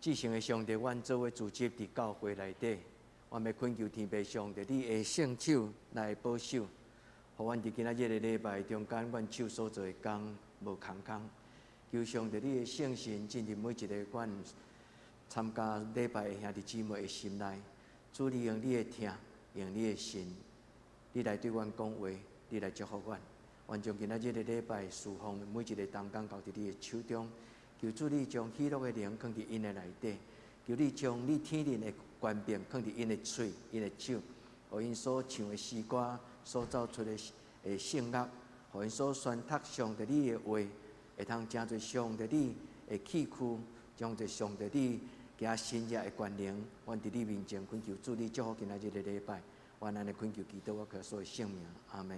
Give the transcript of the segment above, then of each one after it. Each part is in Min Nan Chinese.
至聖的上帝，阮做伙聚集佇教會內底，阮欲懇求天父上帝，你的聖手來保守，予阮佇今仔日的禮拜中間，阮手所做的工無空空。求上帝你的聖神進入每一个阮參加禮拜的兄弟姊妹的心內，主你用你的疼，用你的神，你來對阮講話，你來祝福阮。阮將今仔日的禮拜侍奉每一个同工交佇你的手中。求主你將喜樂的靈囥佇𪜶的內底，求你將你天靈的權柄囥佇𪜶的喙、𪜶的手，予𪜶所唱的詩歌、所奏出的聖樂，予𪜶所宣讀上帝你的話，會通成做上帝你的器具，將做上帝你行神蹟的權能。阮佇你面前懇求主你祝福今仔日的禮拜，阮按呢懇求祈禱，我靠主的聖名，阿門。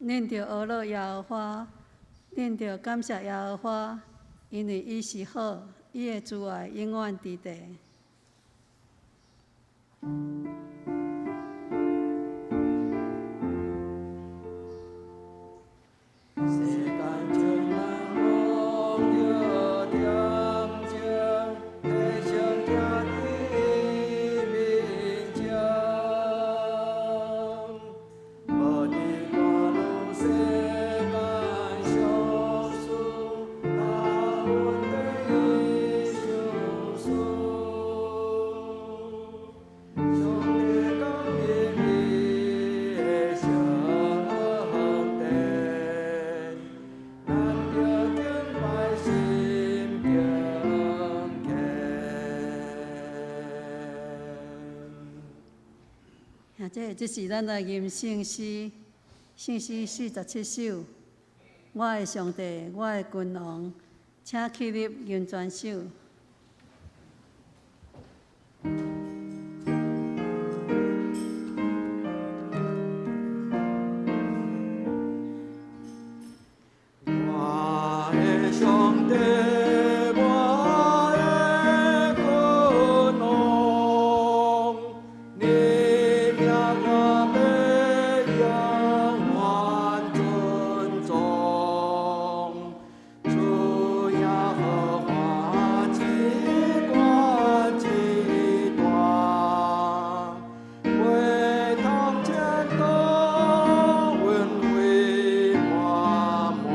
恁著呵咾耶和華，恁著感謝耶和華，因為伊是好，伊的慈愛永遠佇地。世間眾人望著恬靜，提升徛佇伊面前，無佇掛慮世間俗事，大阮對伊相思。上帝降臨伊的聖殿，咱著敬拜心敬虔。啊，這是咱來吟聖詩，聖詩47首。我的上帝，我的君王，請起立吟全首。我的上帝，我的君王，你名我欲永遠尊頌。主耶和華至高至大，袂通測度，恩惠滿滿。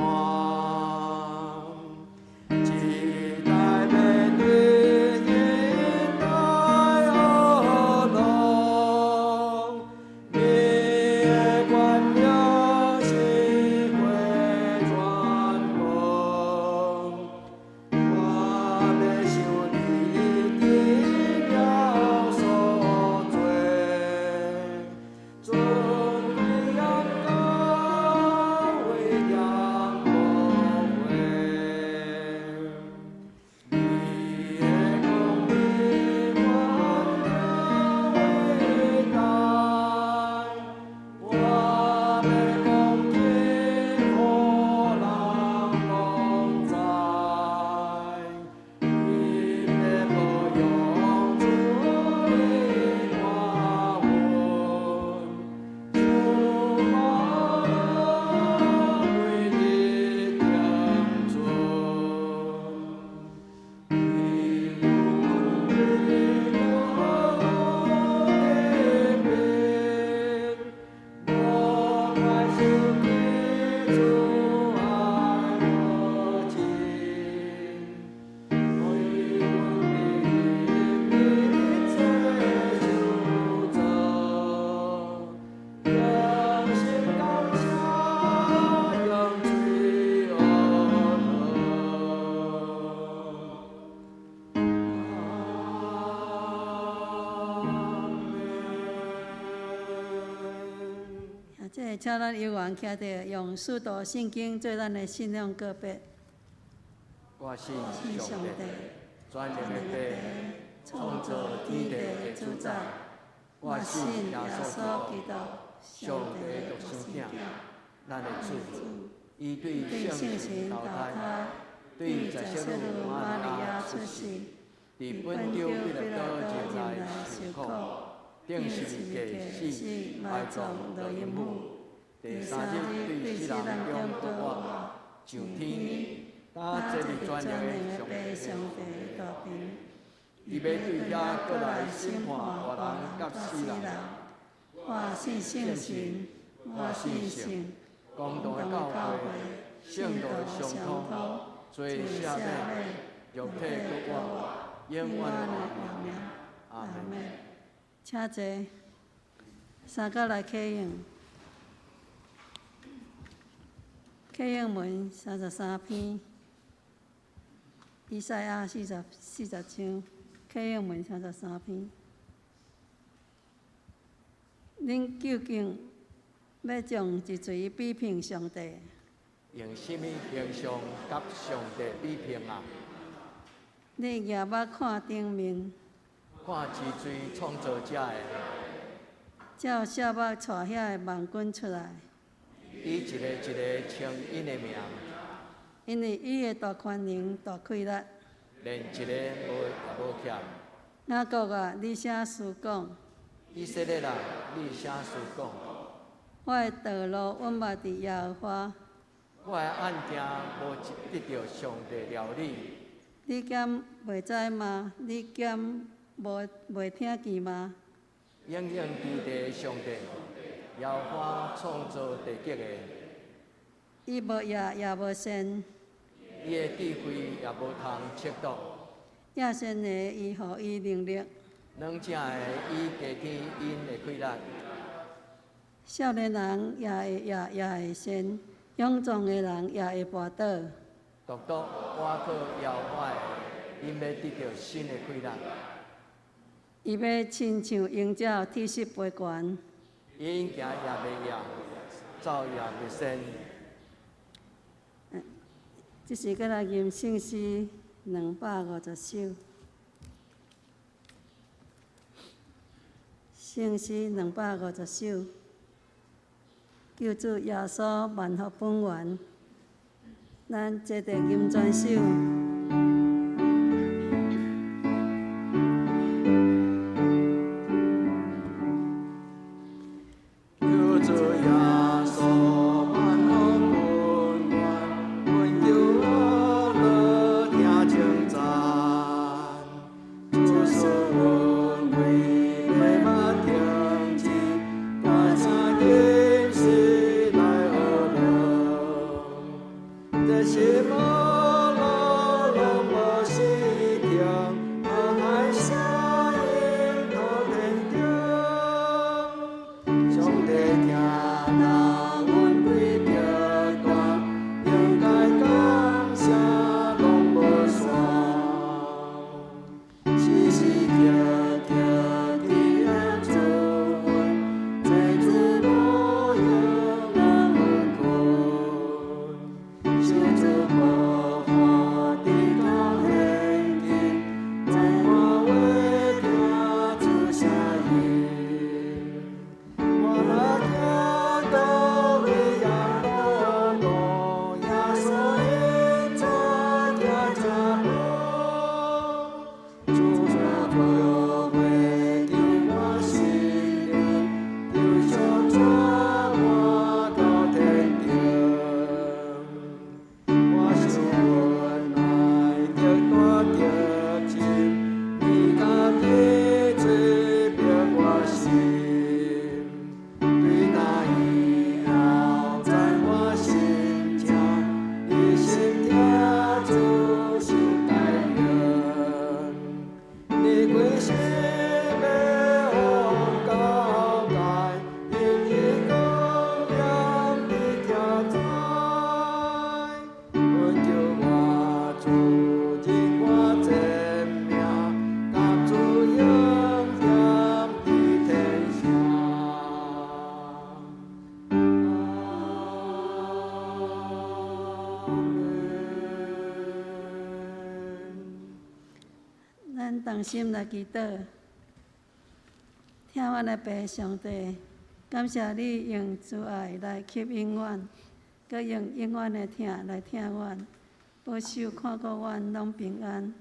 請咱有緣徛著，用使徒信經做咱的信仰告白。我信信上帝，上帝，全能的父，創造天地的主宰。我信耶穌基督，上帝獨生子，咱的主，伊對聖神投胎，對在聖母瑪利亞出世，佇本丟彼拉多入來受苦，釘十字架死，埋葬落陰府，第三日對死人中復活，上天，搭坐佇全能的上帝大爿。伊欲對遐閣來審判活人佮死人。我信聖神，我信聖公同的教會，聖徒的相通，罪赦免，肉體復活，永遠的活命。阿門。請坐，三角來啟用。啟用文33篇，以賽亞40章，啟用文三十三篇。恁究竟欲將一錘比拼上帝？用啥物形象佮上帝比拼啊？你舉目看頂面，看一錘創造者的，照數目帶遐的萬軍出來，伊一個一個稱𪜶的名，因為伊的大權能、大氣力。連一個無也無欠。雅各啊，你啥思講？以色列啊，你啥思講？我的道路隱密佇耶和華，我的案件無得著上帝料理。你敢袂知嗎？你敢無袂聽見嗎？永遠佇地的上帝，耶和華創造地極的，伊無業也無善，伊的智慧也無通測度。野善的伊予伊能力，軟正的伊加添𪜶的氣力。少年人也會業也會鳝，勇壯的人也會跋倒。獨獨倚靠耶和華的，𪜶欲得著新的氣力。伊欲親像鷹鳥鐵翼飛懸。𪜶行也袂厭，走也袂鳝。這時閣來吟聖詩250首，聖詩250首，救主耶穌萬福本源，咱齊齊吟全首。救主耶穌萬福本源，懇求阿樂聽稱讚。主賜恩惠，美目停止，大聲吟詩來學樂。這是摩洛同心來祈禱，疼阮的父上帝，感謝你用慈愛來吸引阮，閣用永遠的疼來疼阮，保守看顧阮攏平安。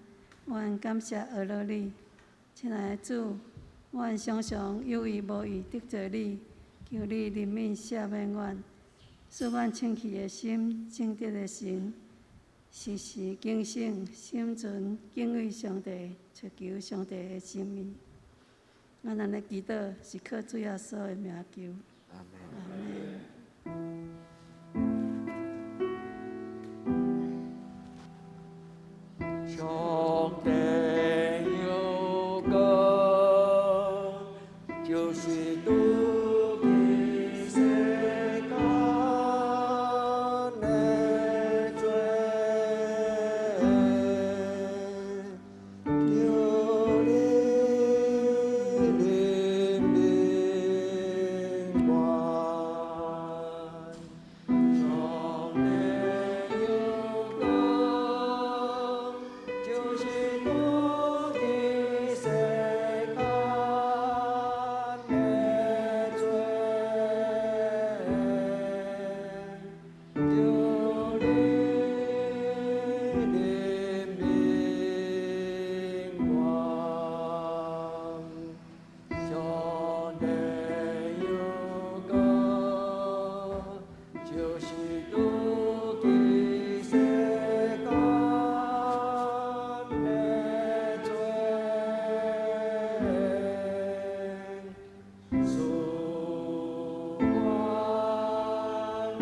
阮感謝阿樂你，親愛的主，阮常常有意無意得罪你，求你憐憫赦免阮，賜阮清氣的心、正直的神，時時警醒，心存敬畏上帝，追求上帝的心意。阮按呢祈禱是靠主耶穌的名求。阿門。阿門。上帝有光，就是拄佇世間的罪，求你憐憫阮。上帝有光，就是拄佇世間的罪，求你憐憫阮。上帝有光，就是拄佇世間的罪，賜阮平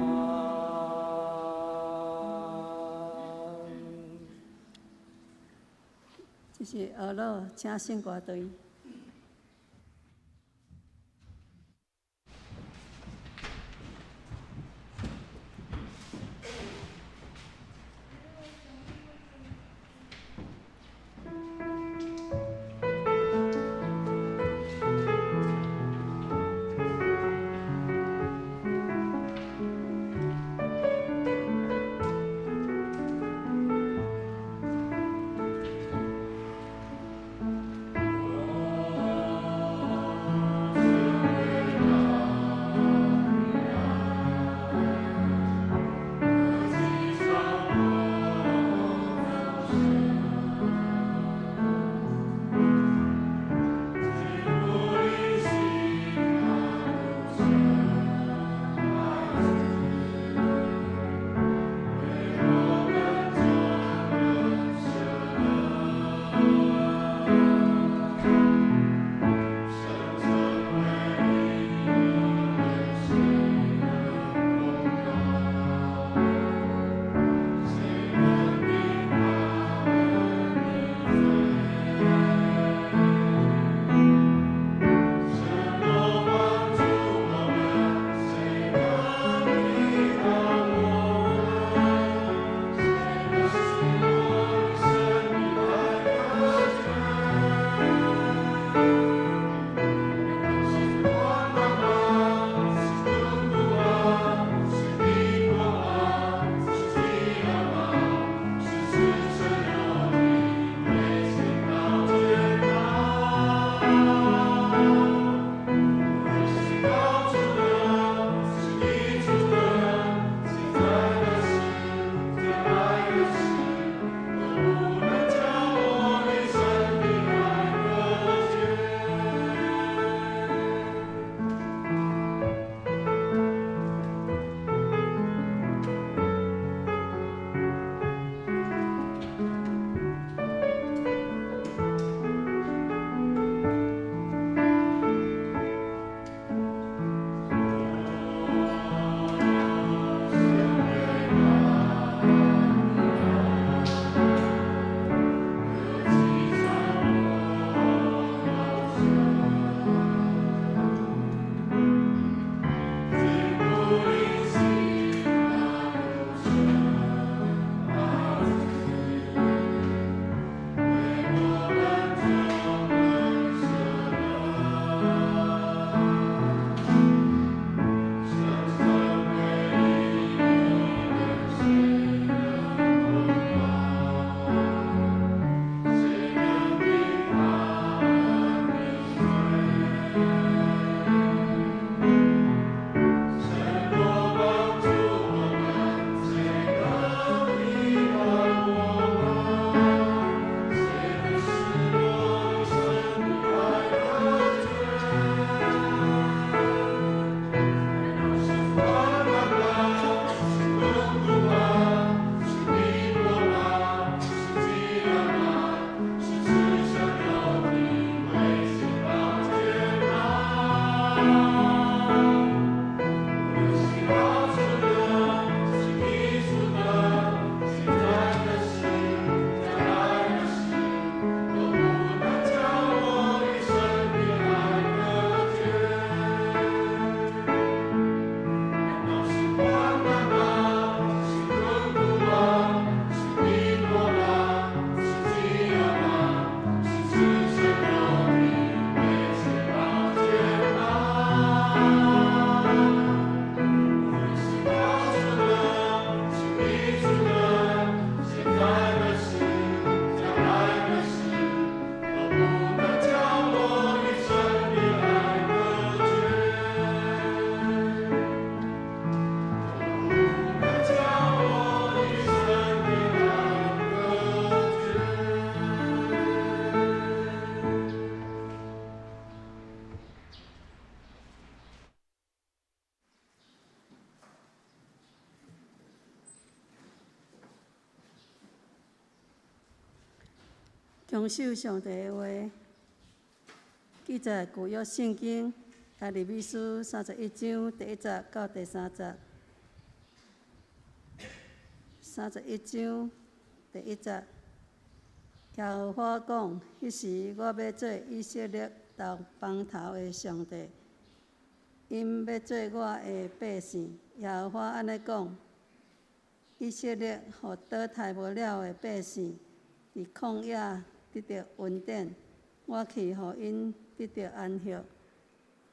安。這是阿樂請聖歌隊。我強守上帝的話，記載舊約聖經耶利米書31章第1節到第3節。31章第1節，耶和華講：彼時我欲做以色列眾幫頭的上帝，𪜶欲做我的百姓。耶和華按呢講：以色列予倒刣無了的百姓，佇曠野得著恩典，我去予𪜶得著安息。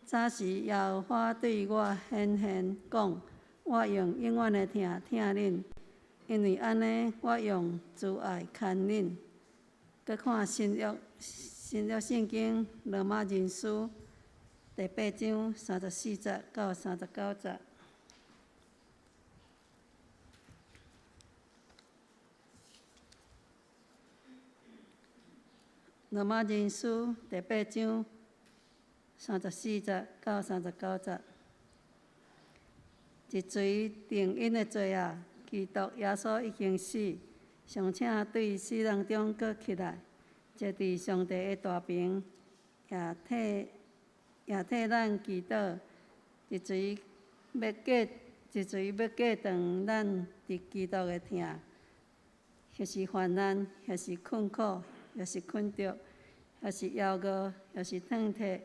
早時耶和華對我顯現講：我用永遠的疼疼恁，因為按呢，我用慈愛牽恁。閣看新約新約聖經羅馬人書第8章34節到39節。羅馬人書第八章34節到39節，一錘定𪜶的罪啊！基督耶穌已經死，尚且對死人中閣起來，坐佇上帝的大爿，也替咱祈禱。一錘欲隔斷咱佇基督的疼，抑是患難，抑是困苦，抑是困著，抑是枵餓，抑是褪體，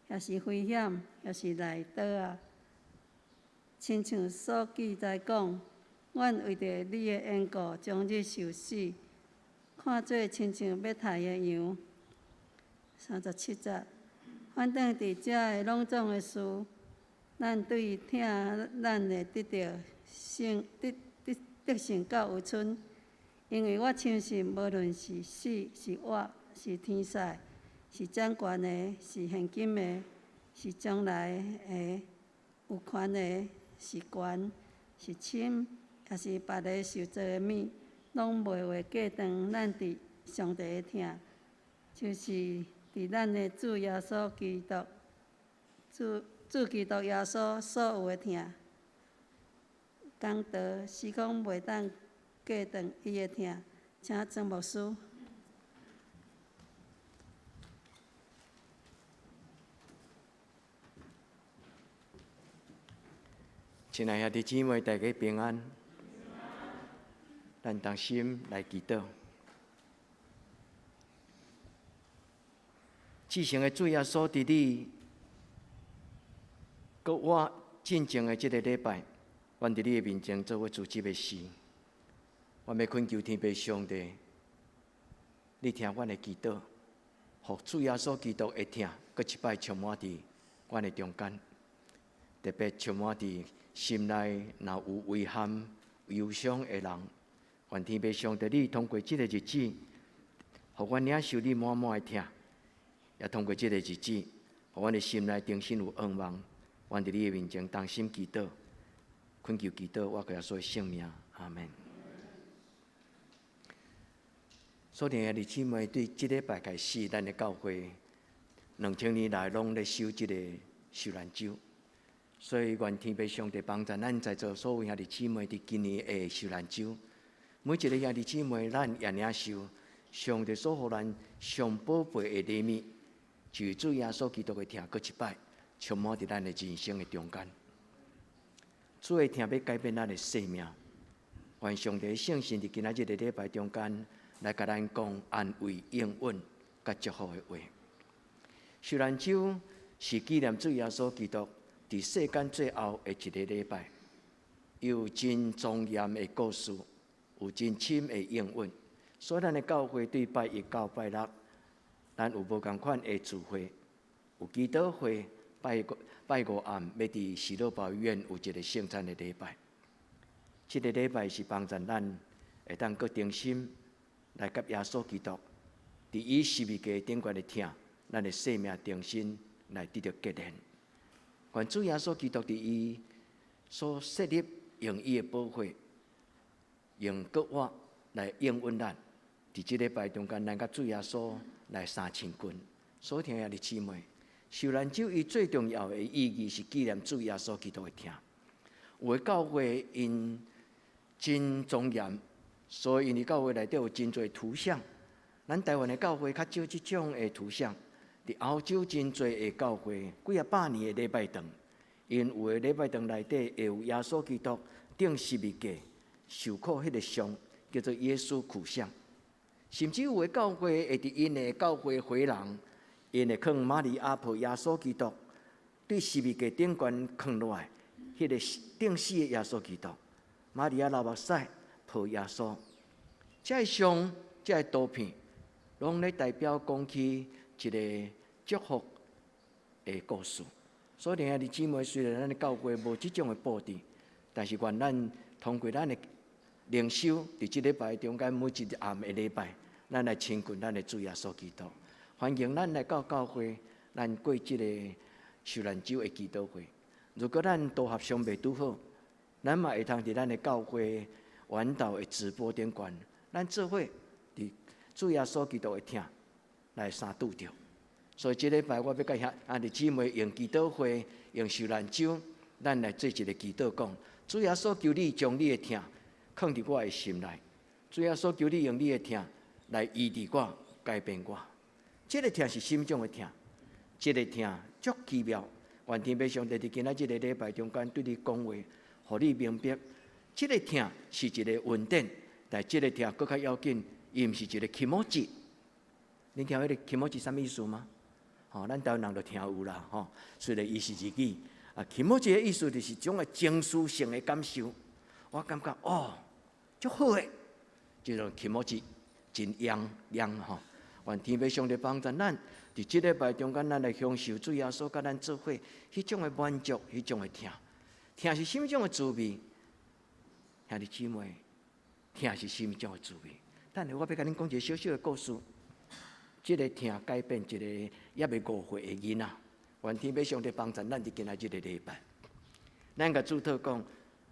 抑是危險，抑是來刀仔。親像所記載講，阮為著你的緣故，終日受死，看做親像欲刣的羊。37節，反正佇遮的攏總的事，咱對疼咱的得著勝得得得勝到有賰。因為我深信，無論是死是活，是天使，是掌權的，是現今的，是將來的，有權的，是懸，是深，抑是別个受造的物，攏袂會隔斷咱佇上帝的疼，就是佇咱的主耶穌基督，主主基督耶穌所有的疼。講道時空袂當隔斷伊的疼，請曾牧師。親愛兄弟姊妹，大家平安。咱同心來祈禱。至聖的主耶穌，佇你閣我進前的這个禮拜，阮佇你的面前做伙組織的事，阮欲懇求天父上帝，你聽阮的祈禱，予主耶穌基督的疼，閣一擺充滿佇阮的中間，特別充滿佇心內若有遺憾、憂傷的人，願天父上帝你通過這个日子，予阮領受你滿滿的疼，也通過這个日子，予阮的心內重新有向望。阮佇你的面前同心祈禱，懇求祈禱，我耶穌的聖名，阿門。所以兄弟姊妹，對這禮拜開始，咱的教會2000年來攏咧守這個受難週，所以願天父上帝幫助咱在座所有兄弟姊妹，佇今年的受難週，每一个兄弟姊妹，咱也領受上帝所予咱上寶貝的禮物，就是主耶穌基督的疼，閣一擺充滿佇咱的人生的中間。主的疼欲改變咱的生命，願上帝的聖神佇今仔日的禮拜中間來共咱講安慰、應允、佮祝福的話。受難週是紀念主耶穌基督佇世間最後的一个禮拜，有真莊嚴的故事，有真深的應允。所以，咱的教會對拜一到拜六，咱有無仝款的聚會，有祈禱會。拜五暗，欲佇喜樂保育院有一个聖餐的禮拜。這个禮拜是幫助咱會當閣重新來佮耶穌基督，佇伊十字架頂懸的疼，咱的生命重新來得著結連。願主耶穌基督佇伊所設立用伊的寶血，用閣活來應允咱。佇這禮拜中間，咱佮主耶穌來相親近。所以，兄弟姊妹，受難週伊最重要的意義是紀念主耶穌基督的疼。有的教會𪜶真莊嚴，所以𪜶佇教會內底有真濟圖像，咱台灣的教會較少這種的圖像，佇歐洲真濟的教會，幾仔百年的禮拜堂，𪜶有的禮拜堂內底會有耶穌基督釘十字架受苦彼個像，叫做耶穌苦像。甚至有的教會會佇𪜶的教會回廊，𪜶會囥瑪利亞抱耶穌基督對十字架頂懸囥落來，彼個釘死的耶穌基督，瑪利亞流目屎抱耶穌，這个像，這个圖片，攏咧代表講起一個祝福的故事。所以，兄弟姊妹，雖然咱的教會無這種的布置，但是願咱通過咱的靈修，佇這禮拜中間每一暗的禮拜，咱來親近咱的主耶穌基督。歡迎咱來到教會，咱過這個受難週的祈禱會。如果咱場合上袂拄好，咱嘛會通佇咱的教會環島的直播頂懸，咱做伙佇主耶穌基督的疼來相拄著。所以這禮拜我欲佮兄弟姊妹用祈禱會，用受難週，咱來做一個祈禱，講主耶穌求你將你的疼囥佇我的心內。主耶穌求你用你的疼來醫治我，改變我。這个疼是啥物種的疼？這个疼足奇妙。願天父上帝佇今仔這个禮拜中間對你講話，予你明白，這个疼是一個恩典，但這个疼閣較要緊，伊毋是一個気持ち。你聽彼個気持ち啥物意思嗎？吼，咱台灣人就聽有啦，吼。雖然伊是日語，啊，気持ち的意思就是一種的情緒性的感受。我感覺哦，足好的，這種気持ち真癢癢吼。願天父上帝幫助咱，佇這禮拜中間，咱來享受主耶穌佮咱做伙，彼種的滿足，彼種的疼。疼是啥物種的滋味？兄弟姊妹，疼是啥物種的滋味？等下我欲共恁講一个小小的故事。這个疼改變一个猶未5歲的囡仔。願天父上帝幫助咱佇今仔這个禮拜，咱共主禱講，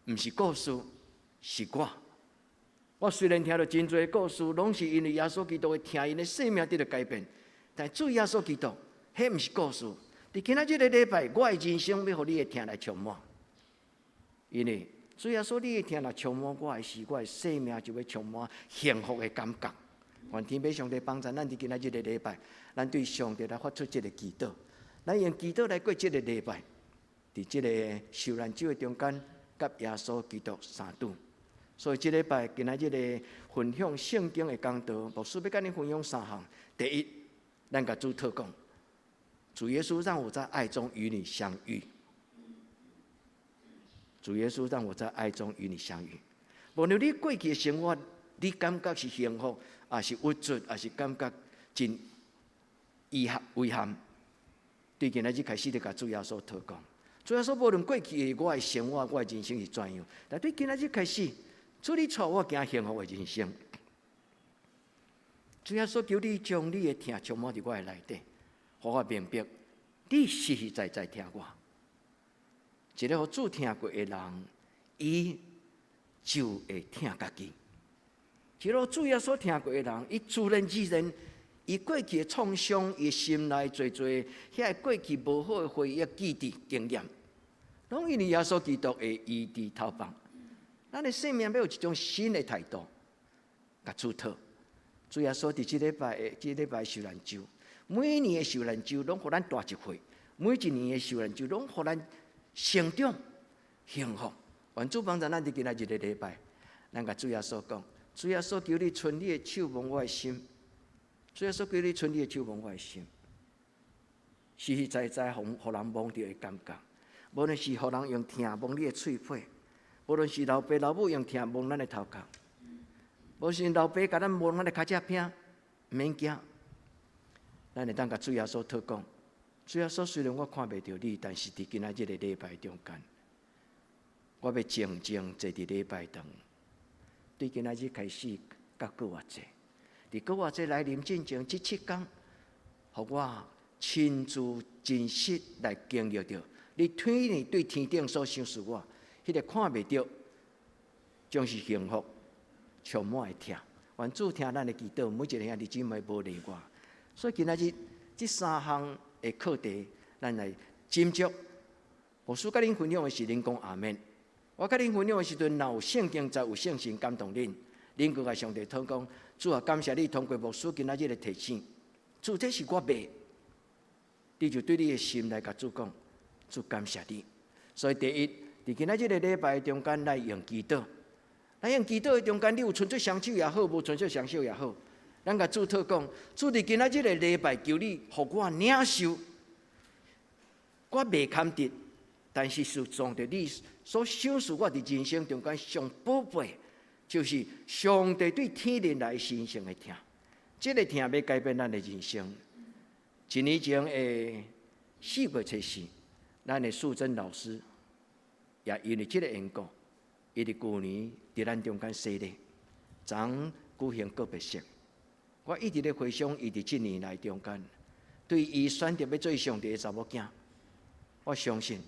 毋是故事，是我。我雖然聽著真濟故事，攏是因為耶穌基督的疼，𪜶的生命得著改變。但主耶穌基督，彼毋是故事。佇今仔這个禮拜，我的人生欲予你的疼來充滿。因為主耶穌你的疼若充滿我的時，我的生命就會充滿幸福的感覺。願天父上帝幫助咱佇今仔這个禮拜，咱對上帝來發出這个祈禱，咱用祈禱來過這个禮拜，佇這个受難週的中間，佮耶穌基督相拄。所以這禮拜今仔這个分享聖經的講道，牧師欲佮恁分享三項。第一，咱共主禱講，主耶穌讓我在愛中與你相遇。主耶穌讓我在愛中與你相遇。無論你過去的生活，你感覺是幸福，抑是鬱卒，抑是感覺真遺憾、遺憾。對今仔日開始，就共主耶穌禱告。主耶穌，無論過去的我的生活，我的人生是怎樣，但對今仔日開始，主你帶我行幸福的人生。主耶穌，求你將你的疼充滿佇我的內底，予我明白，你實實在在疼我。一个予主疼過的人，伊就會疼家己。一个予主耶穌疼過的人，伊自然而然，伊過去的創傷，伊心內濟濟遐个過去無好的回憶、記憶、經驗，攏因為耶穌基督的醫治投放。咱的生命欲有一種新的態度，共主禱。主耶穌佇這禮拜的這禮拜受難週，每年的受難週攏予咱大一歲，每一年的受難週攏予咱成長幸福。願主幫助咱佇今仔這个禮拜，咱共主耶穌講：主耶穌，求你伸你的手摸我的心。主耶穌，求你伸你的手摸我的心。實實在在，予人摸著的感覺，無論是予人用疼摸你的喙皮，無論是老爸老母用疼摸咱的頭殼，無論是老爸共咱摸咱的跤脊餅，毋免驚，咱會當共主耶穌禱講：主耶穌，雖然我看袂著你，但是佇今仔這个禮拜中間，我欲靜靜坐佇禮拜堂，對今仔日開始到復活節，佇復活節來臨進前，這7天，予我親自真實來經歷著你天你對天頂所賞賜我，彼个看袂著，總是幸福充滿的疼。願主聽咱的祈禱，每一个兄弟姊妹無例外。所以今仔日這三項的課題，咱來斟酌。牧師佮恁分享的時，恁講阿們。我佮恁分享的時陣，若有聖經在，有聖神感動恁，恁閣共上帝禱講，主啊，感謝你通過牧師今仔日的提醒，主，這是我袂，你就對你的心來共主講，主，感謝你。所以第一，佇今仔這个禮拜中間來用祈禱，來用祈禱的中間，你有伸出雙手也好，無伸出雙手也好，咱共主禱講，主，佇今仔這个禮拜，求你予我領受，我袂堪得，但是是上帝你所賞賜我佇人生中間上寶貝，就是上帝對天靈來神聖的疼，這个疼欲改變咱的人生。一年前的4月初四，咱的素貞老師也因為這个緣故，伊佇舊年佇咱中間洗禮，昨舉行告別式。我一直咧回想伊佇這年來中間，對伊選擇欲做上帝的查某囝，我相信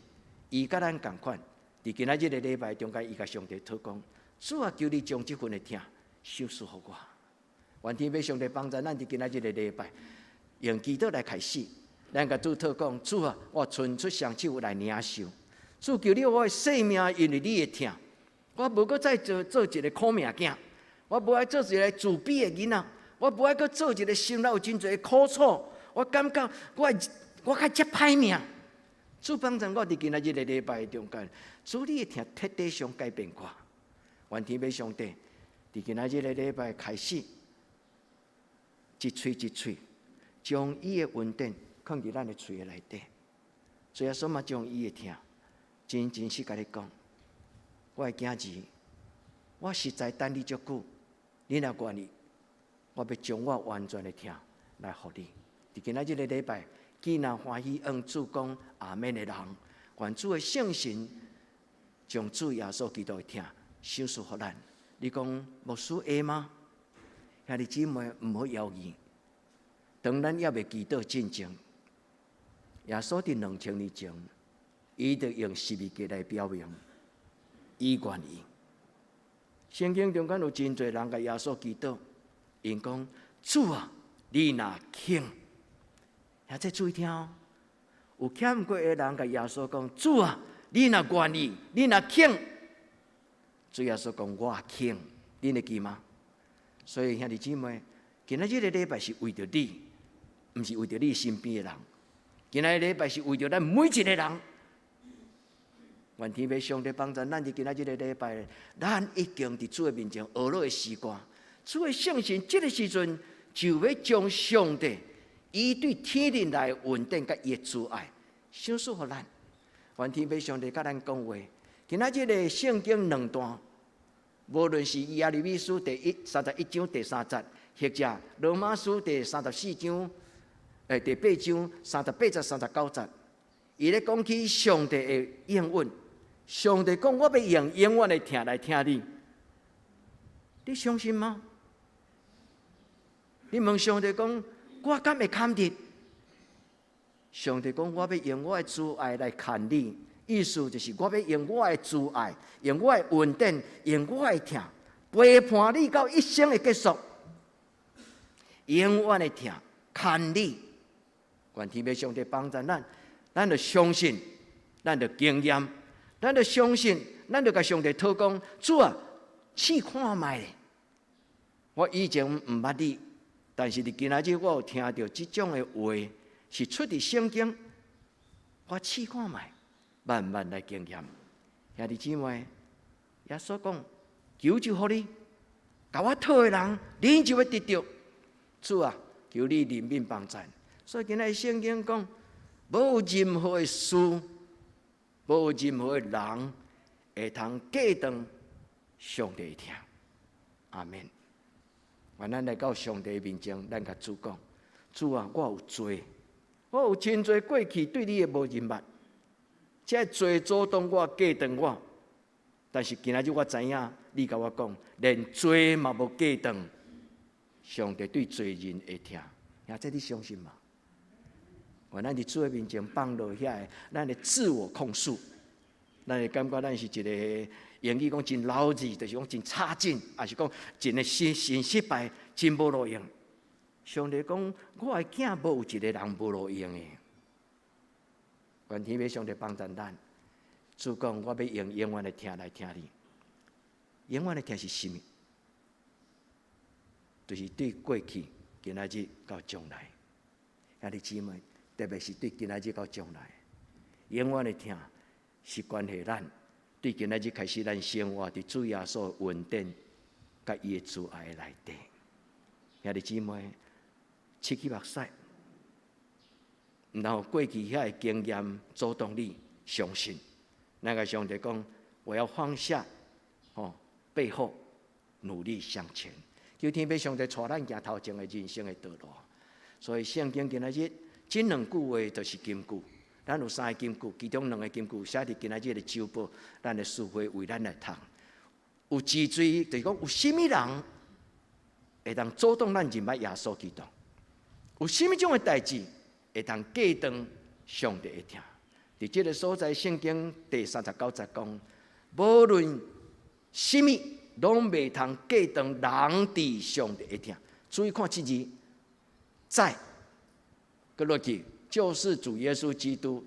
伊佮咱仝款，佇今仔這个禮拜中間，伊共上帝禱講：主啊，求你將這份的疼賞賜予我。願天父上帝幫助咱佇今仔這个禮拜，用祈禱來開始，咱共主禱講：主啊，我伸出雙手來領受。主，求你予我的生命，因為你的疼，我無閣再做做一个苦命囝，我無愛做一个自卑的囡仔，我無愛閣做一个心內有真濟苦楚。我感覺我較這歹命。主幫助我佇今仔這个禮拜中間，主，你的疼徹底上改變我。願天父上帝佇今仔這个禮拜開始，一喙一喙將伊的恩典囥佇咱的喙的內底。主耶穌嘛將伊的疼真真實共你講，我的囝兒，我實在等你足久，你若願意，我欲將我完全的疼來予你。佇今仔這个禮拜，既然歡喜向主講阿們的人，願主的聖神將主耶穌基督的疼賞賜予咱。你講牧師會嗎？兄弟姊妹，毋好猶豫。當咱猶未祈禱進前，耶穌佇2000年前，伊就用十字架來表明，伊願意。聖經中間有真濟人共耶穌祈禱，𪜶講，主啊，你若肯，兄弟注意聽哦，有欠過的人共耶穌講，主啊，你若願意，你若肯，主耶穌講，我肯，恁會記嗎？所以兄弟姊妹，今仔這个禮拜是為著你，毋是為著你身邊的人。今仔禮拜是為著咱每一個人。願天父上帝幫助咱佇今仔這个禮拜，咱已經佇主的面前學落的詩歌。主的聖神這个時陣就欲將上帝伊對天靈來恩典佮伊的慈愛賞賜予咱。願天父上帝佮咱講話。今仔這个聖經兩段，無論是耶利米書第31章第三節，或者羅馬書第34章，第八章38節39節，伊咧講起上帝的應允。上帝講：我欲用永遠的疼來疼你，你相信嗎？你問上帝講：我敢會堪得？上帝講：我欲用我的慈愛來牽你，意思就是我欲用我的慈愛，用我的恩典，用我的疼，陪伴你到一生的結束。永遠的疼牽你，願天父上帝幫助咱，咱就相信，咱就經驗，咱就相信，咱就共上帝禱講：主啊，試看覓。我以前毋捌你，但是佇今仔日我有聽著這種的話，是出佇聖經。我試看覓，慢慢來經驗。兄弟姊妹，耶穌講：求就予你，共我討的人，恁就欲得著。主啊，求你憐憫幫助。所以今仔日聖經講，無任何的事，無任何的人會通隔斷上帝的疼。阿門。願咱來到上帝面前，咱共主講：主啊，我有罪，我有真濟過去對你的無認捌，這罪阻擋我、隔斷我。但是今仔日我知影，你共我講，連罪嘛無隔斷上帝對罪人的疼。兄弟，你相信嗎？願咱佇主的面前放落遐个，咱的自我控訴，咱會感覺咱是一個英語講真 lousy，就是講真差勁，抑是講真的真真失敗，真無路用。上帝講，我的囝無有一個人無路用的。願天父上帝幫助咱。主講，我欲用永遠的疼來疼你。永遠的疼是啥物？就是對過去、今仔日到將來。兄弟姊妹，特別是對今仔日到將來，永遠的疼是關係咱對今仔日開始，咱生活佇主耶穌的恩典佮伊的慈愛內底。兄弟姊妹，拭去目屎，毋通予過去遐个經驗阻擋你相信。咱共上帝講，我要放下，吼背後，努力向前。求天父上帝帶咱行頭前的人生的道路。所以聖經今仔日這兩句話就是金句。咱有三個金句，其中兩個金句寫佇今仔日的週報，咱的書會為咱來讀。有治罪，就是講有啥物人會當阻擋咱認捌耶穌基督？有啥物種的代誌會當隔斷上帝的疼？佇這个所在，聖經第39節講，無論啥物，攏袂通隔斷人佇上帝的疼。注意看這字，在，閣落去，就是主耶穌基督，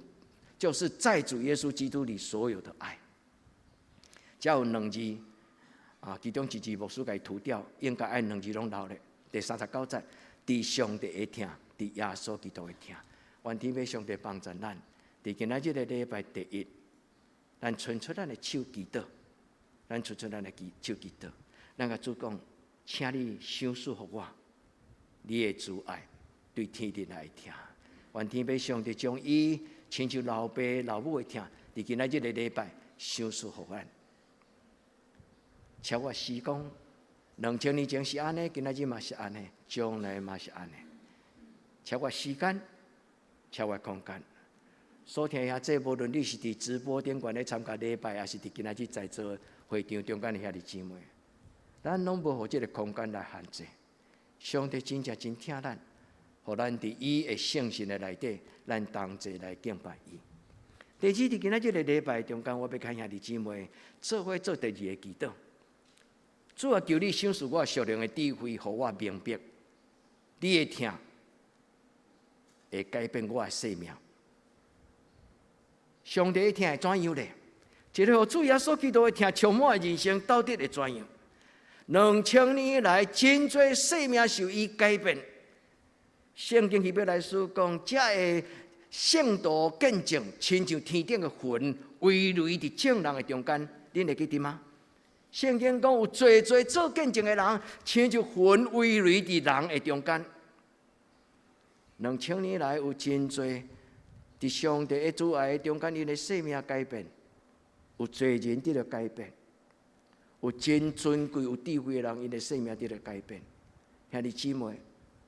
就是在主耶穌基督裡所有的愛。遮有兩字，啊，其中一字牧師共伊塗掉，應該愛兩字攏留咧。第39節，佇上帝的疼，佇耶穌基督的疼，願天父上帝幫助咱。佇今仔這个禮拜第一，咱伸出咱的手祈禱，咱伸出咱的手祈禱，咱共主講，請你賞賜予我，你的慈愛對天頂來疼。願天父上帝將伊親像老爸老母的疼，佇今仔這个禮拜賞賜予咱。超越時光，2000年前是按呢，今仔日嘛是按呢，將來嘛是按呢。超越時間，超越空間。所聽遐濟，無論你是佇直播頂懸咧參加禮拜，抑是佇今仔日在座會場中間的兄弟姊妹，咱攏無予這个空間來限制。上帝真正真疼咱，予咱佇伊的聖神的內底，咱同齊來敬拜伊。第二，佇今仔這个禮拜中間，我欲共兄弟姊妹做伙做第二个祈禱。主啊，求你賞賜我屬靈的智慧，予我明白，你的疼會改變我的生命。上帝的疼會怎樣咧？一个予主耶穌基督的疼充滿的人生，到底會怎樣？2000年來，真濟生命受伊改變。聖經希伯來書講，這个聖徒見證，親像天頂的雲，威雷佇眾人的中間，恁會記得嗎？聖經講有濟濟做見證的人，親像雲威雷佇人的中間。2000年來有真濟佇上帝的慈愛中間，𪜶的生命改變，有濟人得著改變，有真尊貴、有智慧的人，𪜶的生命得著改變。兄弟姊妹，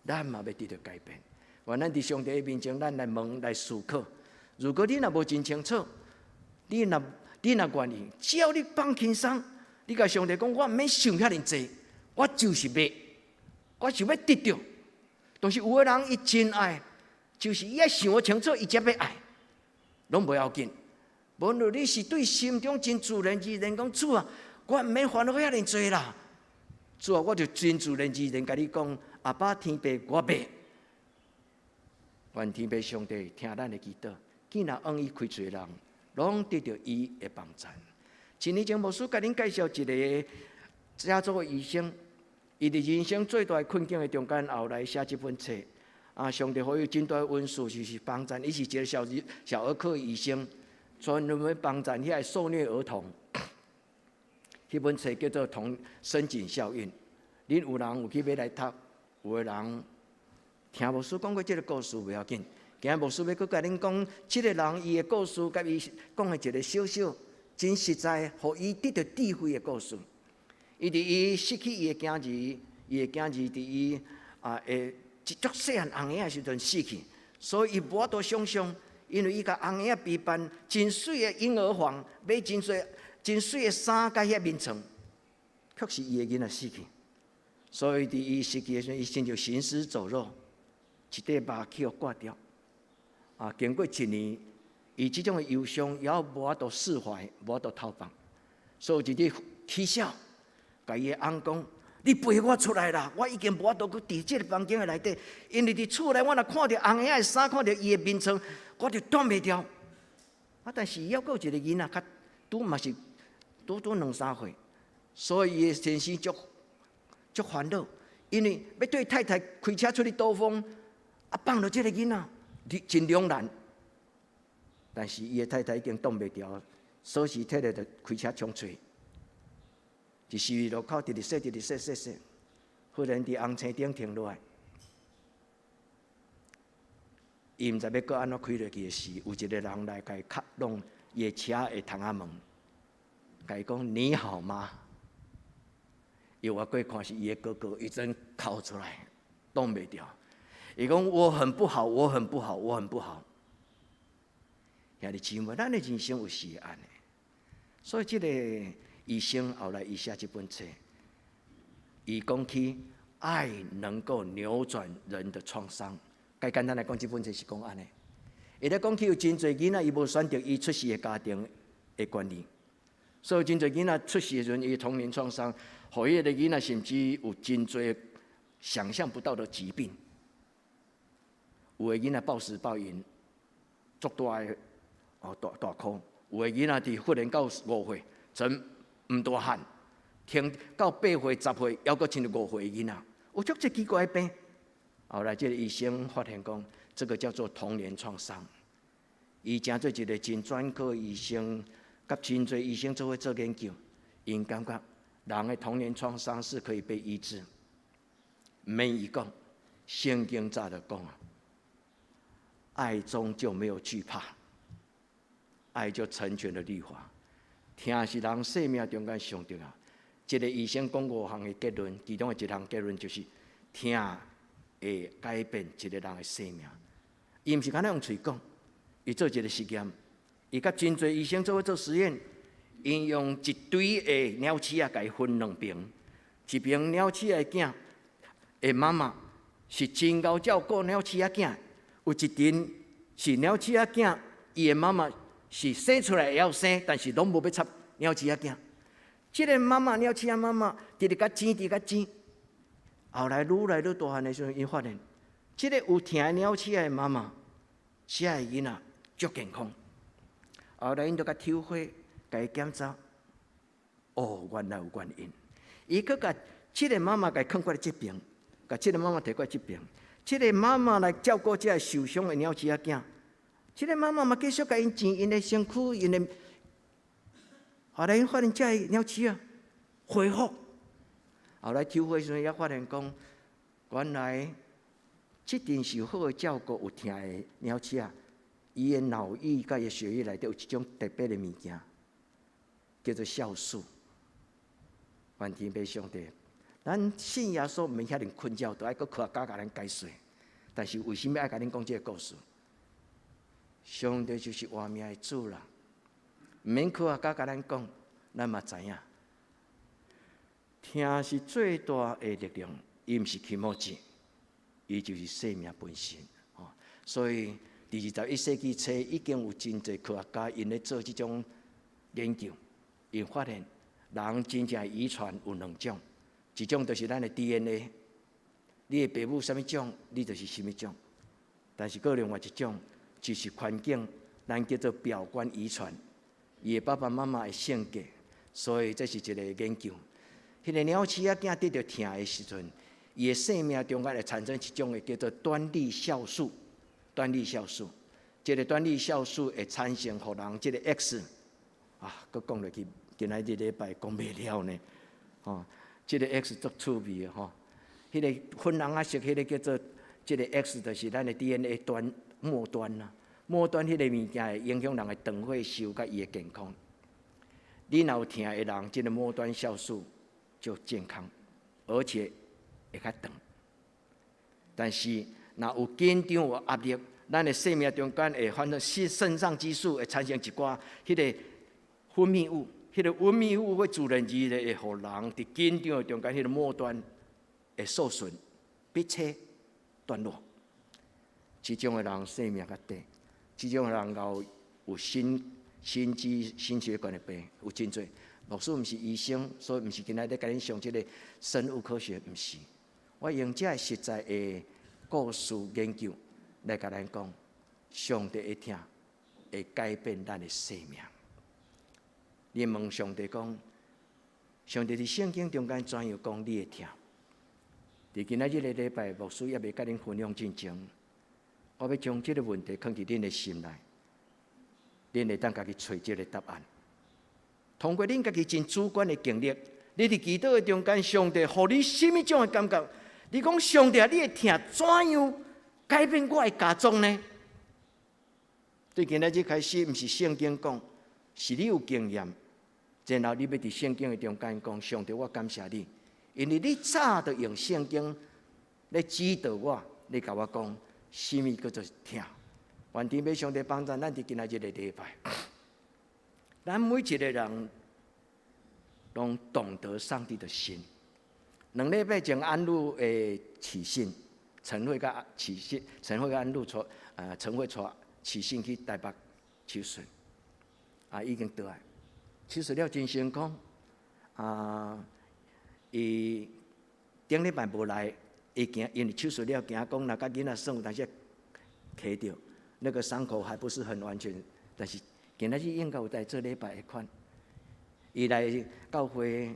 咱嘛欲得著改變。願咱佇上帝的面前，咱來問來思考。如果你若無真清楚，你若願意，只要你放輕鬆，你共上帝講，我毋免想遐爾濟，我就是欲，我就欲得著。但是有的人伊真愛，就是伊愛想清楚，伊才欲愛，攏無要緊。無論你是對心中真自然而然講，主啊，我毋免煩惱遐爾濟啦。主啊，我就真自然而然共你講，阿爸天父，我欲。願天父上帝聽咱的祈禱，見若向伊開喙的人，攏得著伊的幫助。一年前牧師共恁介紹一个加州的醫生，伊佇人生最大的困境的中間，後來寫這本冊。啊，上帝予伊真大的恩賜，就是幫助。伊是一个小兒科醫生，專門欲幫助遐个受虐兒童。彼本冊叫做《童深井效應》。恁有人有去買來讀，有的人聽牧師講過這个故事袂要緊。今仔牧師欲閣共恁講，這个人伊的故事，佮伊講的一个小小真實在，予伊得著智慧的故事。伊佇伊失去伊的囝兒，伊的囝兒佇伊啊會一足細漢紅嬰仔的時陣死去，所以伊無法度想象，因為伊共紅嬰仔陪伴真媠的嬰兒房，買真濟真媠的衫佮遐眠床，卻是伊的囡仔死去。所以佇伊死去的時陣，伊親像行屍走肉，一塊肉去予割掉。啊，經過一年，伊這種的憂傷猶無法度釋懷，無法度透放，所以一日起痟，共伊的翁講：你陪我出來啦！我已經無法度閣佇這个房間的內底，因為佇厝內我若看著紅嬰仔的衫，看著伊的眠床，我就擋袂牢。啊，但是猶閣有一个囡仔，較拄嘛是拄拄兩三歲，所以伊的先生足足煩惱。因為欲對太太開車出去兜風，啊放落這个囡仔，真兩難。但是伊的太太已經擋袂牢，鎖匙提來就開車衝出去，佇十字路口直直踅，直直踅踅踅，忽然佇紅青燈停落來，伊毋知欲閣按怎開落去的時，有一个人來共伊敲弄伊的車的窗仔門，共伊講你好嗎？伊回過看是伊的哥哥，伊真哭出來，擋袂牢。伊講我很不好，我很不好，我很不好。兄弟姊妹，咱的人生有時會按呢，所以這个醫生後來伊寫這本冊，伊講起愛能夠扭轉人的創傷。較簡單來講，這本冊是講按呢。伊咧講起有真濟囡仔，伊無選擇伊出世的家庭的權利，所以真濟囡仔出世的時陣，伊童年創傷，予彼个囡仔甚至有真濟想象不到的疾病。有的囡仔暴食暴飲，足大的哦大大箍；有的囡仔佇忽然到5歲，從毋大漢，停到8歲、10歲，猶閣親像5歲的囡仔，有足濟奇怪的病。後來這个醫生發現講，這個叫做童年創傷。伊成做一個真專科醫生，佮真濟醫生做伙做研究，𪜶感覺人的童年創傷是可以被醫治。毋免伊講，聖經早就講啊，愛中就沒有懼怕，愛就成全了律法。疼是人生命中間上重要。這個醫生講五項的結論，其中的一項結論就是疼會改變一個人的生命。伊毋是干焦用喙講，伊做一個實驗，伊佮真濟醫生做伙做實驗，𪜶用一堆的鳥鼠仔，共伊分兩爿，一爿鳥鼠仔的囝的媽媽是真𠢕照顧鳥鼠仔囝，有一陣是鳥鼠仔囝，伊的媽媽是生出來會曉生，但是攏無欲插鳥鼠仔囝。這个媽媽鳥鼠仔媽媽，直直共生，直直共生。後來愈來愈大漢的時陣，𪜶發現，這个有疼的鳥鼠仔的媽媽，這个囡仔足健康。後來𪜶就共抽血，共伊檢查，哦，原來有原因。伊閣共這个媽媽共囥過來這爿，共這个媽媽提過來這爿，這个媽媽來照顧這个受傷的鳥鼠仔囝，這个媽媽嘛繼續共𪜶煎𪜶的身軀，𪜶的。後來𪜶發現這个鳥鼠仔恢復。後來抽血時陣，也發現講，原來這陣受好的照顧有疼的鳥鼠仔，伊的腦液佮伊的血液內底有一種特別的物件，叫做酵素。願天父上帝，咱信耶穌毋免遐爾困擾，都愛閣科學家共咱解說。但是為啥物愛共恁講這个故事？上帝就是活命的主啦，毋免科學家共咱講，咱嘛知影。疼是最大的力量，伊毋是気持ち，伊就是生命本身。吼，所以佇21世紀初，已經有真濟科學家𪜶咧做這種研究，𪜶發現人真正遺傳有兩種，一種就是咱的 DNA，你的爸母啥物種，你就是啥物種。但是閣另外一種，就是環境，咱叫做表觀遺傳，伊的爸爸媽媽的性格，所以這是一個研究。彼个鳥鼠仔囝得著疼的時陣，伊的生命中間會產生一種的叫做端粒酵素。端粒酵素，這个端粒酵素會產生，予人這个 X 啊，閣講落去，今仔日禮拜講袂了呢。吼，這个 X 足趣味的吼，彼个粉紅仔色，彼个叫做這个 X，就是咱的 DNA 端末端啦。末端彼个物件會影響人的長歲壽佮伊的健康。你若有疼的人，這个末端酵素就健康，而且會較長。但是若有緊張有壓力，咱的生命中間會反正腎上激素會產生一寡彼个分泌物，彼个分泌物會自然而然會予人佇緊張的中間，彼个末端會受損，必切斷落。這種的人生命較短，這種的人𠢕有心肌心血管的病有真濟。牧師毋是醫生，所以毋是今仔日共恁上這个生物科學，毋是。我用這个實在的故事研究來共咱講，上帝的疼會改變咱的生命。你問上帝講，上帝佇聖經中間怎樣講你的疼？佇今仔日个禮拜，牧師猶未佮恁分享進前，我欲將這个問題囥佇恁的心內，恁會當家己揣這个答案。通過恁家己真主觀的經歷，你佇祈禱的中間，上帝予你啥物種的感覺？你講上帝啊，你的疼怎樣改變我的家中呢？對今仔日開始，毋是聖經講，是你有經驗，然後你欲佇聖經的中間講，上帝，我感謝你，因為你早就用聖經來指導我，你共我講，啥物叫做疼。願天父上帝幫助咱佇今仔日個禮拜，咱每一个人攏懂得上帝的心。2禮拜前安路的起信，陳慧佮起信，陳慧佮安路帶，陳慧帶起信去台北手術，啊，已經倒來，手術了真成功，啊，伊頂禮拜無來，伊驚，因為手術了驚講，若佮囡仔耍有當時磕著，那個傷口還不是很完全，但是今仔日應該有來做禮拜的款，伊來教會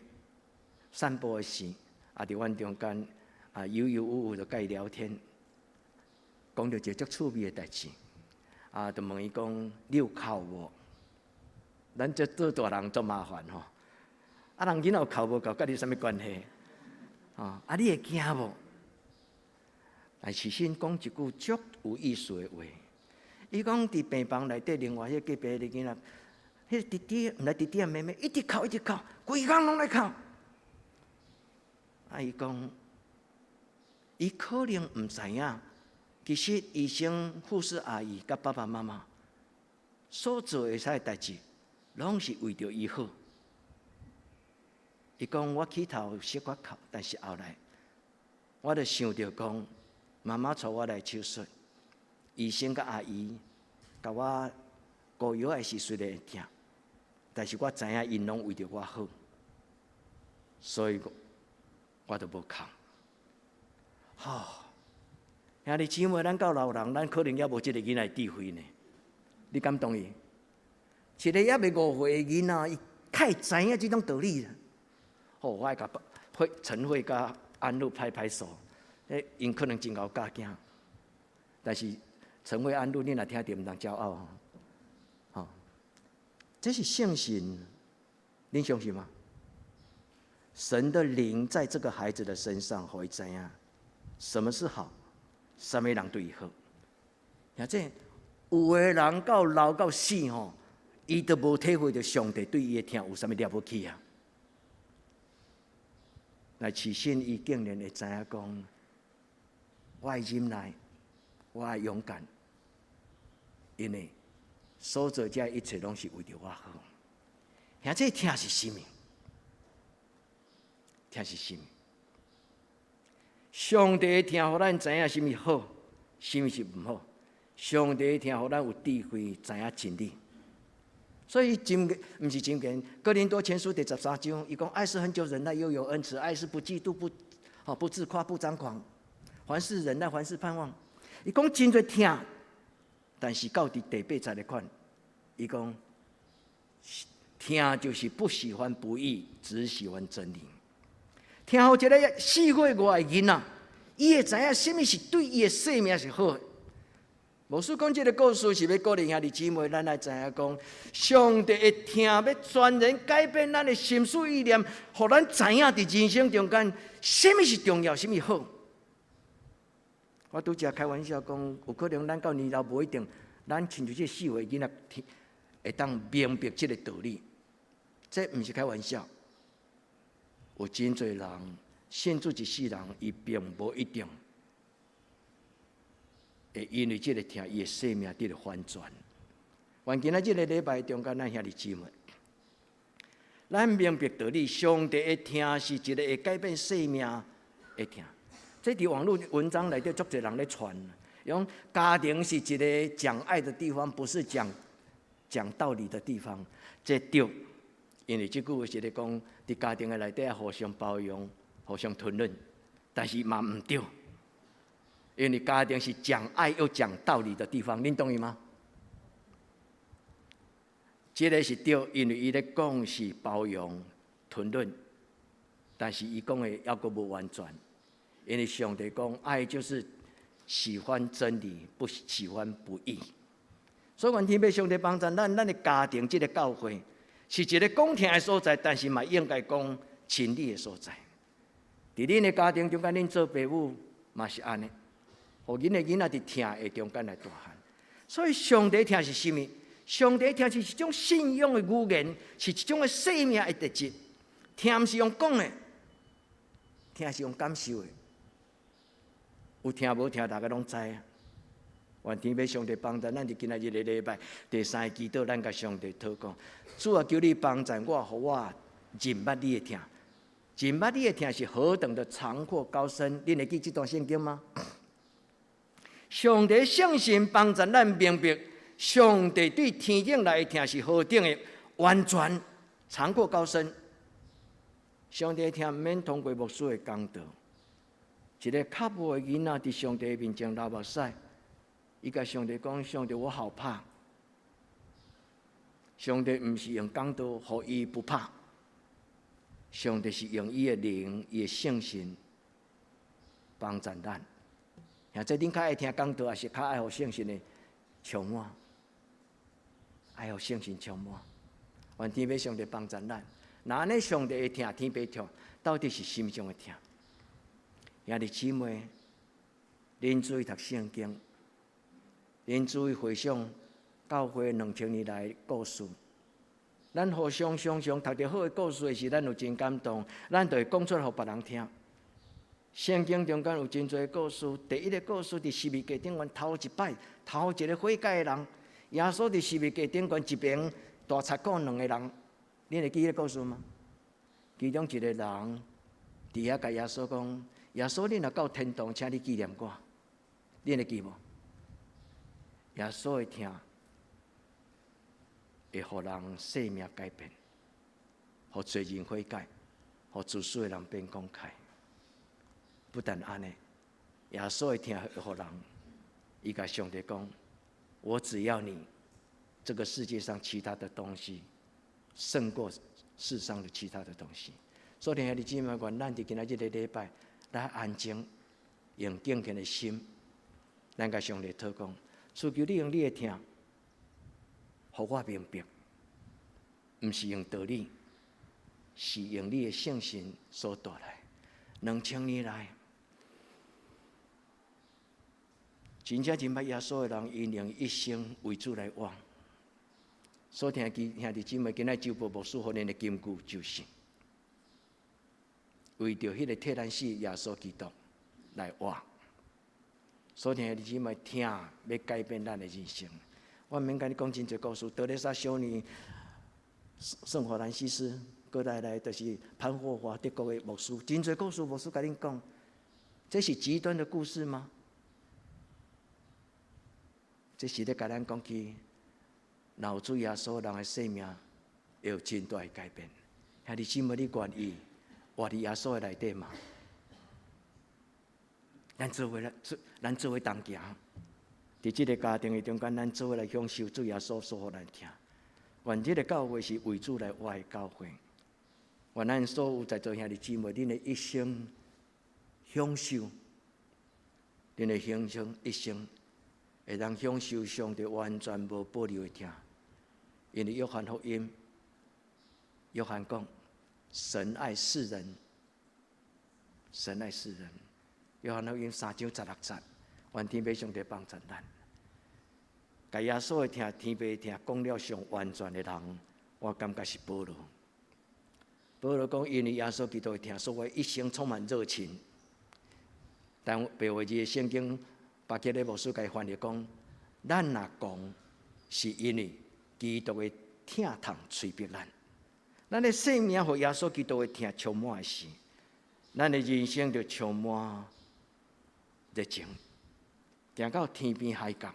散步的時，啊，佇阮中間啊，悠悠有有就佮伊聊天，講著一個足趣味的代誌，啊，就問伊講：你有哭無？咱這做大人足麻煩吼，啊，人囡仔有哭無哭，佮你啥物關係？啊，啊，你會驚無？來，起先講一句足有意思的話，伊講佇病房內底，另外彼個隔壁的囡仔，彼個弟弟，毋知弟弟抑妹妹，一直哭一直哭，規工攏咧哭。啊！伊講，伊可能毋知影，其實醫生、護士阿姨佮爸爸媽媽所做的啥個代誌，攏是為著伊好。伊講我起頭小可哭，但是後來，我就想著講，媽媽帶我來手術，醫生佮阿姨共我敷藥的時雖然會疼，但是我知影𪜶攏為著我好，所以我就無哭。吼，兄弟姊妹，咱到老人，咱可能猶無這个囡仔的智慧呢。你敢同意？一个猶未5歲的囡仔，伊較會知影這種道理。吼，我愛共惠陳慧佮安露拍拍手，欸，𪜶可能真𠢕教囝，但是陳慧安露，你若聽著，毋通驕傲吼。吼，這是聖神，恁相信嗎？神的靈在這個孩子的身上，予伊知影什麼是好，啥物人對伊好。而且有的人到老到死吼，伊都無體會著上帝對伊的疼有啥物了不起啊！來起先，伊竟然會知影講，我愛忍耐，我愛勇敢，因為所做這一切攏是為著我好。兄這疼是啥物？疼是啥物？上帝的疼，予咱知影啥物好，啥物是毋好。上帝的疼，予咱有智慧，知影真理。所以箴毋是箴言，哥林多前書第13章，伊講愛是恆久忍耐，又有恩慈；愛是不嫉妒，不自誇，不張狂。凡事忍耐，凡事盼望。伊講真濟疼，但是到佇第八節的款，伊講疼就是不喜歡不義，只喜歡真理。疼予一个4歲外的囡仔，伊會知影啥物是對伊的生命是好的。牧師講這个故事是欲鼓勵兄弟姊妹，咱來知影講，上帝的疼欲全然改變咱的心思意念，予咱知影佇人生中間，啥物是重要，啥物好。我拄才開玩笑講，有可能咱到年老無一定，咱親像這4歲囡仔會當明白這个道理，這毋是開玩笑。有真濟人信主一世人，伊並無一定會因為這个疼，伊的生命得著翻轉。願今仔這个禮拜中間，咱兄弟姊妹，咱明白道理，上帝的疼是一個會改變生命的疼。這佇網路文章內底足濟人咧傳，講家庭是一個講愛的地方，不是講道理的地方。這對，因為這句話是咧講，佇家庭的內底互相包容、互相吞忍，但是嘛毋對，因為家庭是講愛又講道理的地方，恁同意嗎？這个是對，因為伊咧講是包容、吞忍，但是伊講的猶閣無完全。因為上帝講，愛就是喜歡真理，不喜歡不義。所以，願天父上帝幫助咱，咱的家庭這个教會是一个講疼的所在，但是嘛應該講真理的所在。佇恁的家庭中間，恁做爸母嘛是按呢，予恁的囡仔佇疼的中間來大漢。所以，上帝疼是啥物？上帝疼是一種信仰的語言，是一種的生命的特質。疼毋是用講的，疼是用感受的。有疼無疼，大家攏知影。願天父上帝幫助咱，佇今仔日的禮拜第三个祈禱，咱共上帝禱告。主啊，求你幫助我，予我認捌你的疼。認捌你的疼是何等的長闊高深？你會記這段聖經嗎？上帝聖神幫助咱明白，上帝對天頂來的疼是何等的完全、長闊高深。上帝疼毋免通過牧師的講道，一个較無的囡仔佇上帝面前流目屎，伊共上帝講：上帝，我好怕。上帝毋是用講道，予伊不怕。上帝是用伊的靈、伊的聖神幫助咱。兄弟，恁較愛聽講道，抑是較愛予聖神的充滿？愛予聖神充滿。願天父上帝幫助咱。若按呢，上帝的疼，天父疼，到底是啥物種的疼？兄弟姊妹，恁注意讀聖經，恁注意回想教會2000年來的故事。咱互相常常讀著好的故事的時，咱有真感動，咱就會講出來予別人聽。聖經中間有真濟故事，第一个故事佇十字架頂懸頭一擺，頭一个悔改的人，耶穌佇十字架頂懸一爿大賊講兩个人，你會記彼个故事嗎？其中一个人佇遐共耶穌講：耶穌，你若到天堂，請你紀念我。你會記無？耶穌的疼會予人生命改變，予罪人悔改，予自私的人變慷慨。不但按呢，耶穌的疼會予人，伊共上帝講：我只要你，這個世界上其他的東西勝過世上的其他的東西。所以兄弟姊妹，願咱佇今仔日个禮拜來安靜，用敬虔的心，咱共上帝禱告，主求你用你的疼，予我明白，毋是用道理，是用你的聖神所帶來。2000年來，真正認捌耶穌的人，𪜶用一生為主來活。所以兄弟姊妹，今仔周報牧師予恁的金句就是：為著彼个替咱死耶穌基督來活。所以兄弟姊妹，疼欲改變咱的人生。我毋免共你講真濟故事，德肋撒修女、聖法蘭西斯，閣來就是潘霍華德國的牧師，真濟故事牧師共恁講，這是極端的故事嗎？這是咧共咱講起，若有主耶穌，人的生命會有真大的改變。兄弟姊妹，你願意活佇耶穌的內底嗎？咱做伙來，咱做伙同行，佇這个家庭的中間，咱做伙來享受主耶穌所予咱疼。願這个教會是為主來活的教會。願咱所有在座兄弟姊妹，恁的一生享受，恁的享受一生，會當享受上帝完全無保留的疼。因為約翰福音，約翰講：神愛世人，神愛世人。約翰福音3章16節，願天父上帝幫助咱。共耶穌的疼、天父的疼講了上完全的人，我感覺是保羅。保羅講，因為耶穌基督的疼，所以我一生充滿熱情。但白話字的聖經，巴克禮牧師共翻譯講：咱若講，是因為基督的疼痛催逼咱。咱的生命予耶穌基督的疼充滿的時，咱的人生就充滿熱情，行到天邊海角。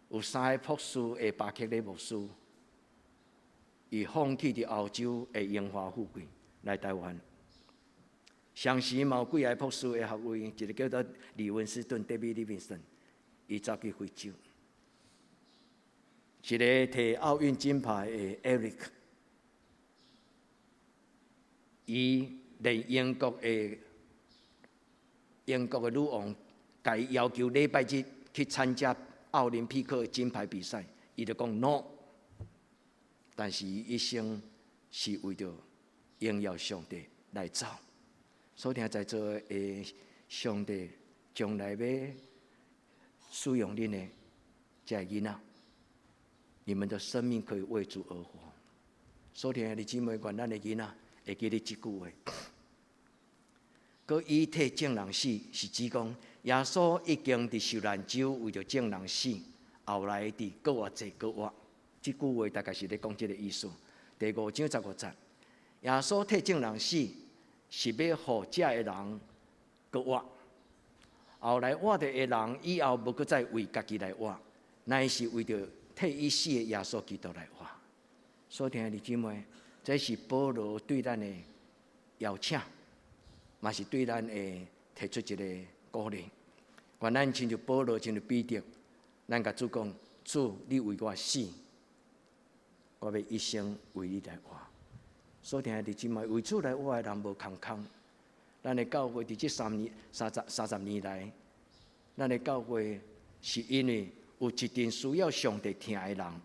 有三個博士的巴克禮牧師，伊放棄佇歐洲的榮華富貴來台灣。同時嘛有幾个博士的學位，一个叫做李文斯頓（David Livingstone），伊走去非洲。一個提奧運金牌的 Eric，伊連英國的女王，共伊要求禮拜日去參加奧林匹克金牌比賽，伊就講 no。但是伊一生是為著榮耀上帝來走。所以聽在座的上帝將來欲使用恁的這个囡仔，你們的生命可以為主而活。所以兄弟姊妹，願咱的囡仔會記得這句話。閣伊替眾人死，是指講耶穌已經佇受難周為著眾人死，後來佇復活節閣活。這句話大概是咧講這个意思。第五章十五節，耶穌替眾人死，是欲予這个人閣活。後來活著的人以後無閣再為家己來活，乃是為著替伊死的耶穌基督來活。所以兄弟姊妹，這是保羅對咱的邀請，嘛是對咱的提出一個鼓勵。願咱親像保羅，親像彼得，咱共主講：主，你為我死，我欲一生為你來活。所以兄弟姊妹，為主來活的人無空空。咱的教會佇這三年、30年來，咱的教會是因為有一群需要上帝疼的人。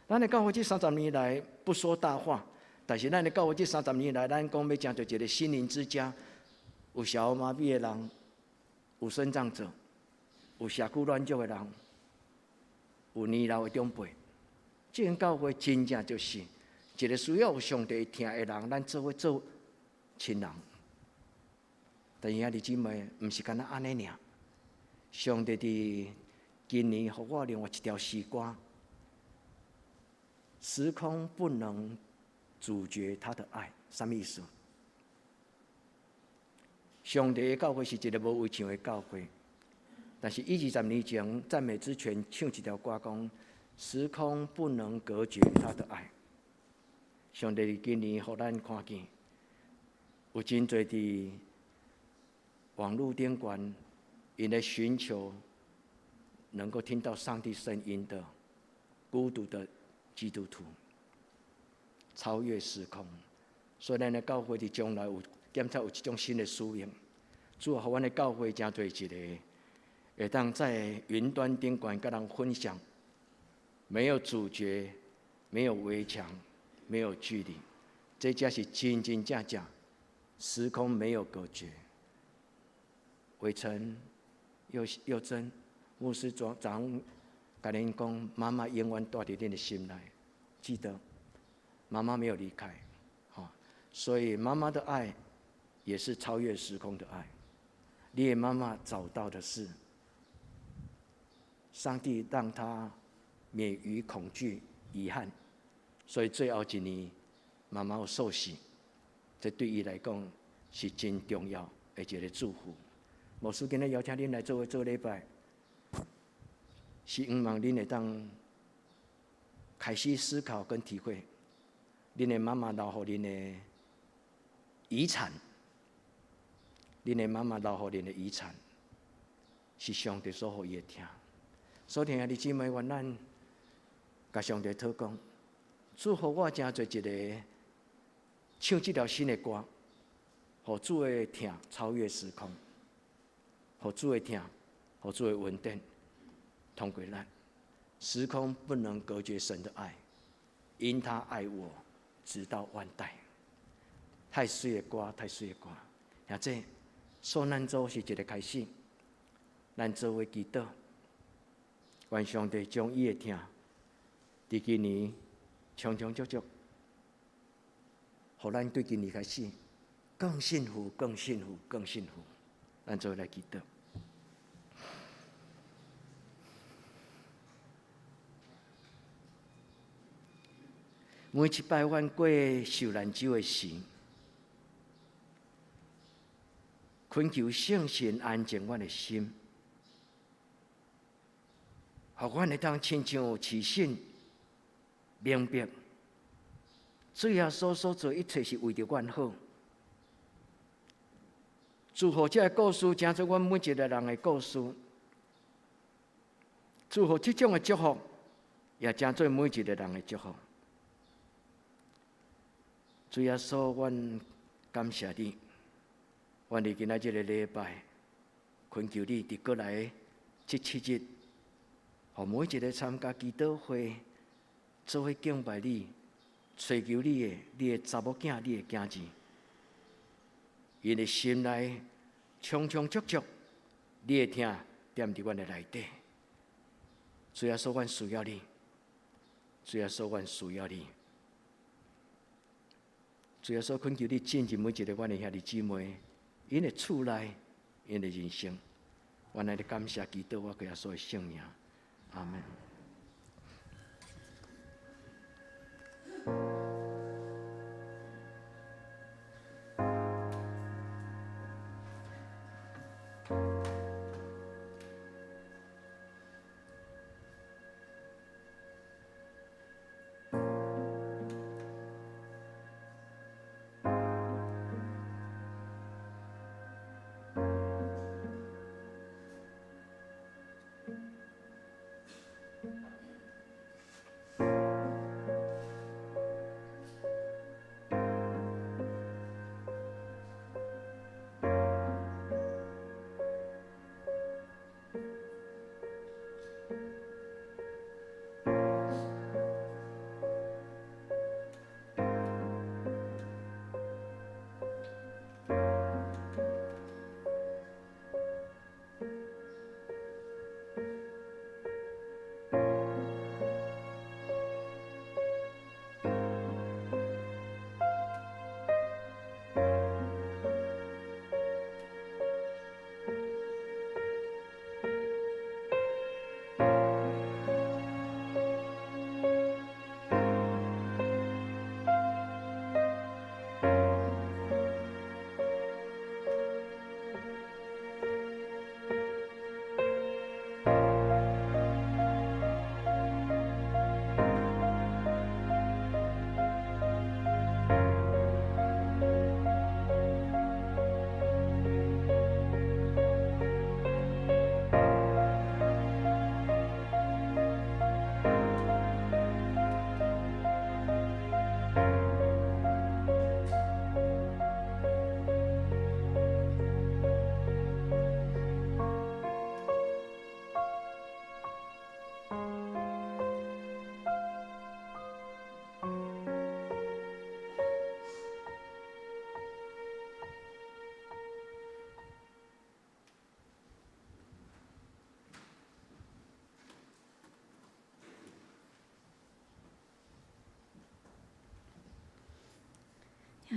咱的教會這三十年來不說大話，但是咱的教會這三十年來，咱講欲成就一个心靈之家，有小兒麻痹的人，有身障者，有社區軟弱的人，有年老的長輩。這間教會真正就是一個需要上帝疼的人，咱做伙做親人。但是兄弟姊妹，毋是干焦按呢爾。上帝佇今年予我另外一條詩歌，時空不能阻絕他的愛，啥物意思？上帝的教會是一个無圍牆的教會，但是伊二十年前讚美之泉唱一條歌講，時空不能隔絕他的愛。上帝佇今年予咱看見，有真濟佇網路頂懸，𪜶咧尋求能夠聽到上帝聲音的孤獨的基督徒，超越時空。所以咱的教會佇將來有檢測有這種新的使命，主予阮的教會成做一个會當在雲端頂懸佮人分享，沒有阻絕，沒有圍牆，沒有距離，這才是真真正正時空沒有隔絕。偉成、又又真牧師昨早共恁講，媽媽永遠蹛佇恁的心內，記得媽媽沒有離開，所以媽媽的愛也是超越時空的愛。你的媽媽找到的是上帝，讓她免於恐懼、遺憾，所以最後一年媽媽有受洗，這對伊來講是真重要的一个祝福。牧師今日邀請恁來做伙做禮拜，是希望恁會當開始思考跟體會，恁的媽媽留予恁的遺產，恁的媽媽留予恁的遺產，是上帝所予伊的疼。所以兄弟姊妹，願咱共上帝禱告，祝福我成做一个唱這條新的歌，予主的疼超越時空。予主的疼，予主的恩典，通過咱。時空不能隔絕神的愛，因他愛我，直到萬代。太媠的歌，太媠的歌。兄這受難週是一个開始，咱做伙祈禱，願上帝將伊的疼，佇今年充充足足，予咱對今年開始更幸福、更幸福、更幸福。咱做伙來祈禱。每一擺阮過受難週的時，懇求聖神安靜阮的心，予阮會當親像持信明白，主耶穌所做一切是為著阮好。祝福這个故事，成做阮每一个人的故事。祝福這種的祝福，也成做每一个人的祝福。主耶穌，阮感謝你。阮佇今仔這个禮拜，懇求你佇過來這7日，予每一个參加祈禱會、做伙敬拜你、揣求你的、你的查某囝、你的囝兒，𪜶的心內充充足足，你的疼踮佇阮的內底。主耶穌，阮需要你。主耶穌，阮需要你。主耶穌，懇求你進入每一个阮的兄弟姊妹，𪜶的厝內，𪜶的人生。阮來感謝祈禱，我耶穌的聖名，阿門。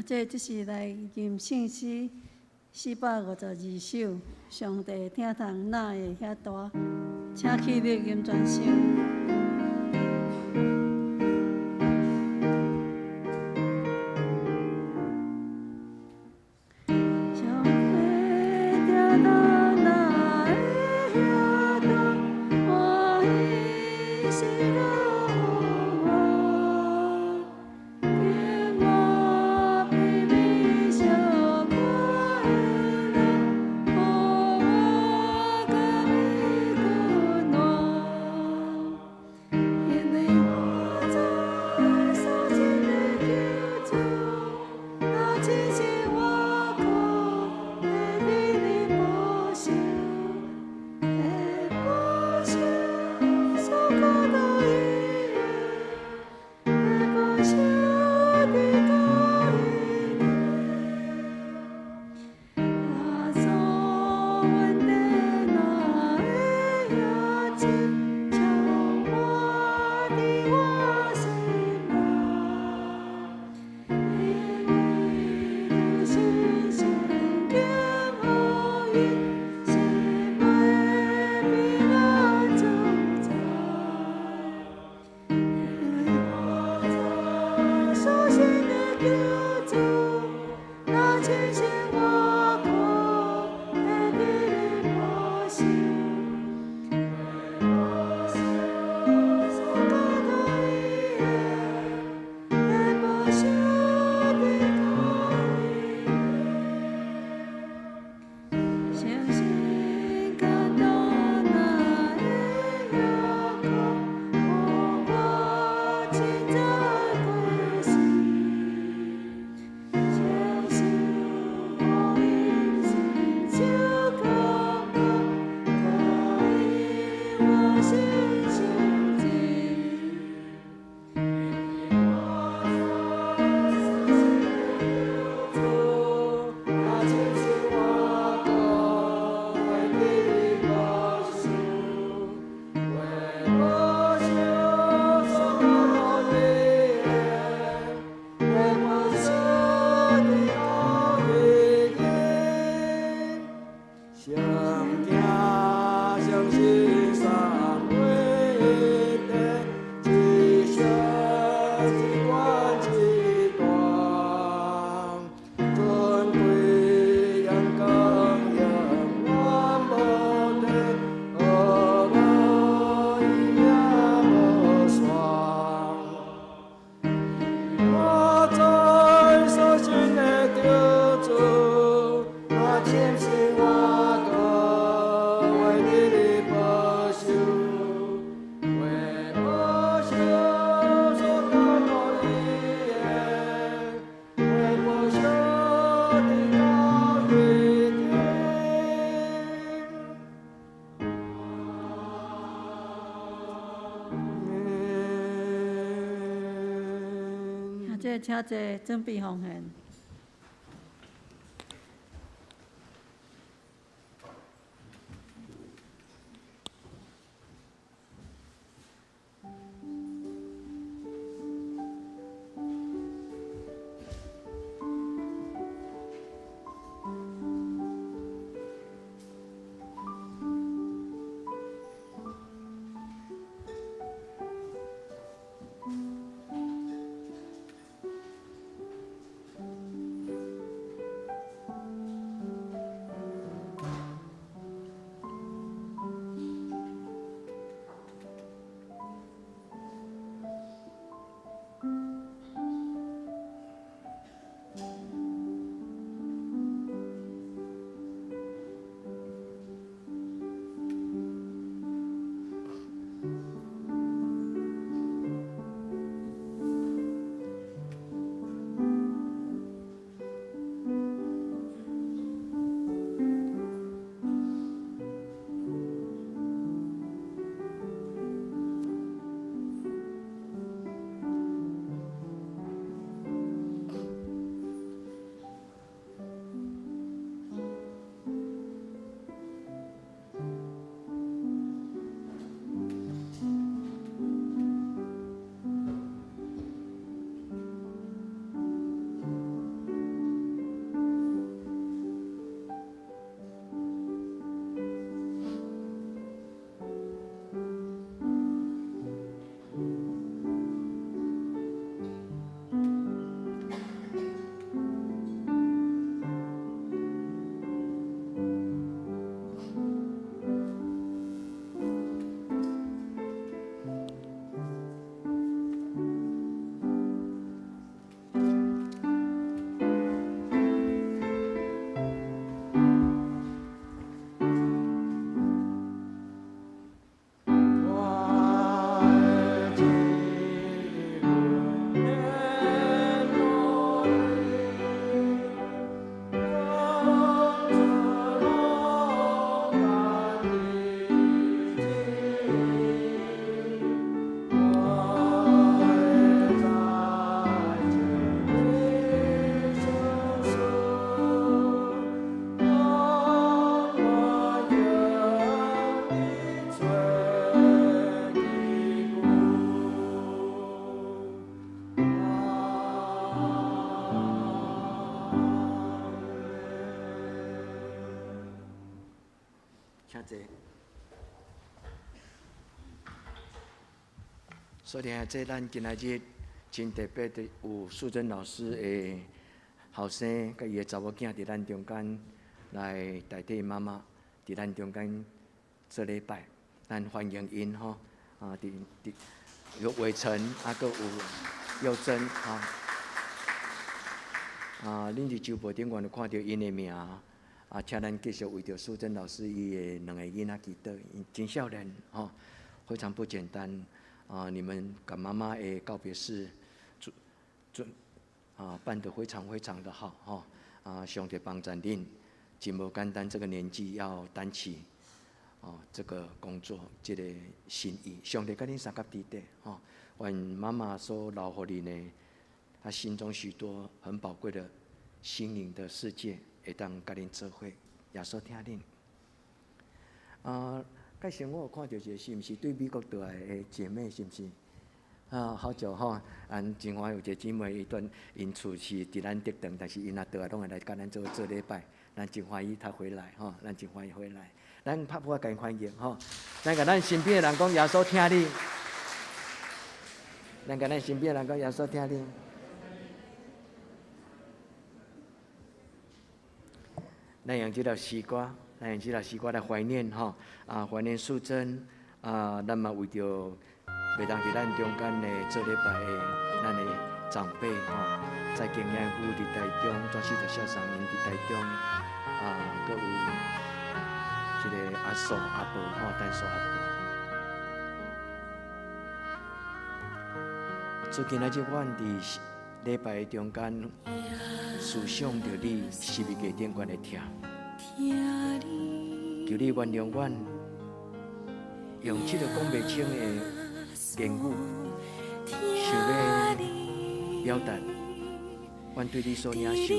這這是來吟聖詩452首，上帝疼痛哪會遐大？請起立吟全首。上帝疼痛哪會遐大？歡喜喜樂予我，給我比美小快樂，予我更美溫暖。因為我知受盡的救主，那清新我苦的美麗保守，的保守所感動伊的，的保守的加力。耶穌，阮的哪會遐深，充滿佇我心內。因為你信心兼福音，是袂平安自在。因為我知受心的救主，那清新我苦的美麗保守，保守所感動伊的，的保守的加力。傷心感動哪會遐苦，予我凊彩過時。傷心請坐，準備奉獻。請坐。所以啊，這咱今仔日真特別的，有素貞老師的後生，佮伊的查某囝佇咱中間來代替媽媽，佇咱中間做禮拜，咱歡迎𪜶吼。啊，佇佇有偉成，啊，閣有佑真啊。啊，恁佇周報頂懸有看著𪜶的名。啊，請咱繼續為著素貞老師伊的兩个囡仔祈禱，𪜶真少年吼，非常不簡單。啊，你們共媽媽的告別式，做做啊辦得非常非常的好吼。啊，上帝幫贊恁，真無簡單，這個年紀要擔起哦這個工作，這個心意，上帝佮恁相佮佇底吼。願媽媽所留予恁的，她心中許多很寶貴的心靈的世界。會當佮恁做伙，耶穌疼恁。啊，蓋先我有看著一個，是毋是對美國倒來的姐妹？是毋是？啊，好久吼，俺真歡喜有一個姊妹，伊蹛𪜶厝是佇咱竹長，但是𪜶若倒來攏會來佮咱做做禮拜，咱真歡喜她回來吼，咱真歡喜回來，咱拍噗仔共𪜶歡迎吼。咱共咱身邊的人講，耶穌疼你。咱共咱身邊的人講，耶穌疼你。咱用這首詩歌，咱用這首詩歌來懷念吼，啊，懷念素貞，啊，咱嘛為著袂當佇咱中間的做禮拜的咱的長輩吼，在經驗夫佇台中，莊世澤校長𪜶佇台中，啊，閣有這個阿嫂阿婆吼，陳嫂阿婆。做今仔日阮佇禮拜中間思想著你十字架頂懸的疼，求你原諒阮，用這個講袂清的言語，想欲表達阮對你所領受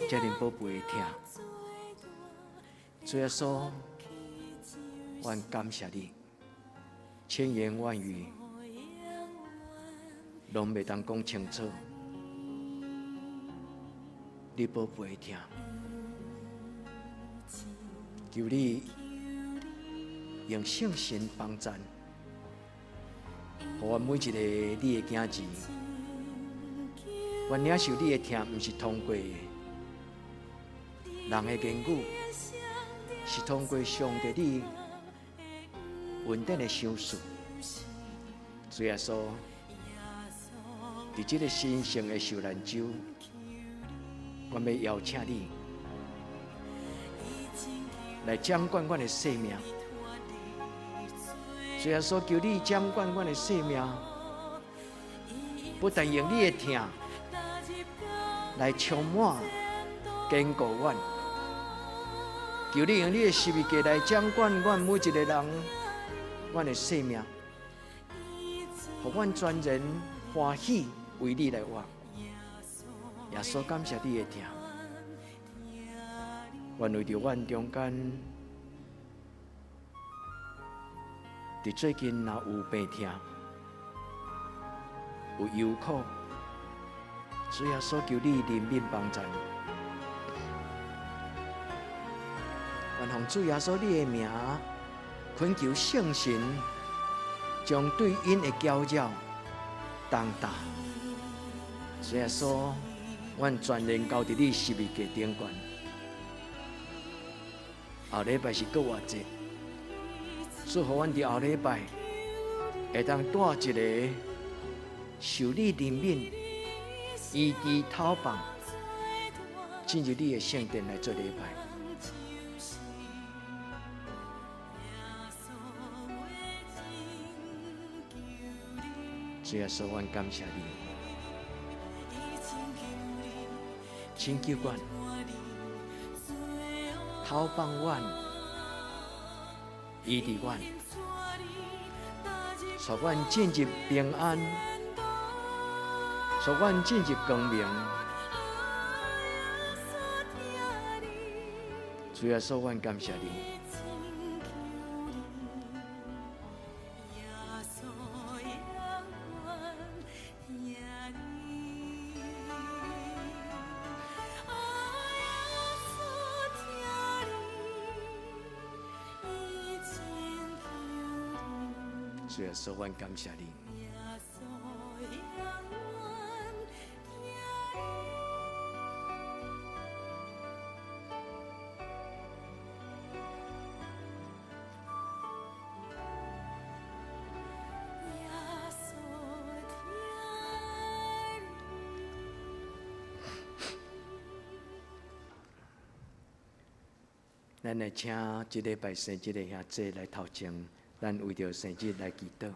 這爾寶貝的疼，主耶穌，阮感謝你，千言萬語攏袂當講清楚，你寶貝的疼，求你用聖神幫贊，予阮每一个你的囝兒，阮領受你的疼，毋是通過人的言語，是通過上帝你恩典的賞賜。主耶穌，佇這个神聖的受難週，阮欲邀請你來掌管阮的生命。主耶穌，求你掌管阮的生命，不但用你的疼來充滿堅固阮，求你用你的十字架來掌管阮每一个人，阮的生命，予阮全然歡喜為你來活。耶穌，感謝你的疼，願為著阮中間，佇最近若有病痛、有憂苦，主耶穌，求你憐憫幫贊。願奉主耶穌你的名，懇求聖神將對𪜶的攪擾擔擔。主耶穌，阮全然交佇你十字架頂懸。後禮拜是復活節，祝予阮佇後禮拜會當帶一个受你憐憫、醫治討放，進入你的聖殿來做禮拜。主耶穌，阮感謝你，拯救阮，討放阮，醫治阮，帶阮進入平安，帶阮進入光明。主耶穌，阮感謝你。主耶穌，阮感謝你。咱來請這禮拜生日的兄弟來頭前，咱為著生日來祈禱。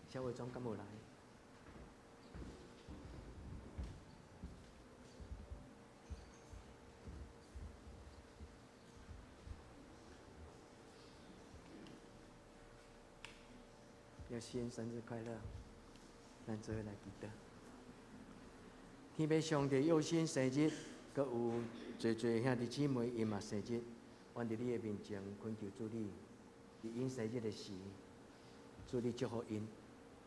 小偉總敢無來？要先生日快樂，咱做伙來祈禱。天父上帝，佑新生日，閣有濟濟兄弟姊妹𪜶嘛生日，阮佇你的面前懇求主你，佇𪜶生日的時，主你祝福𪜶，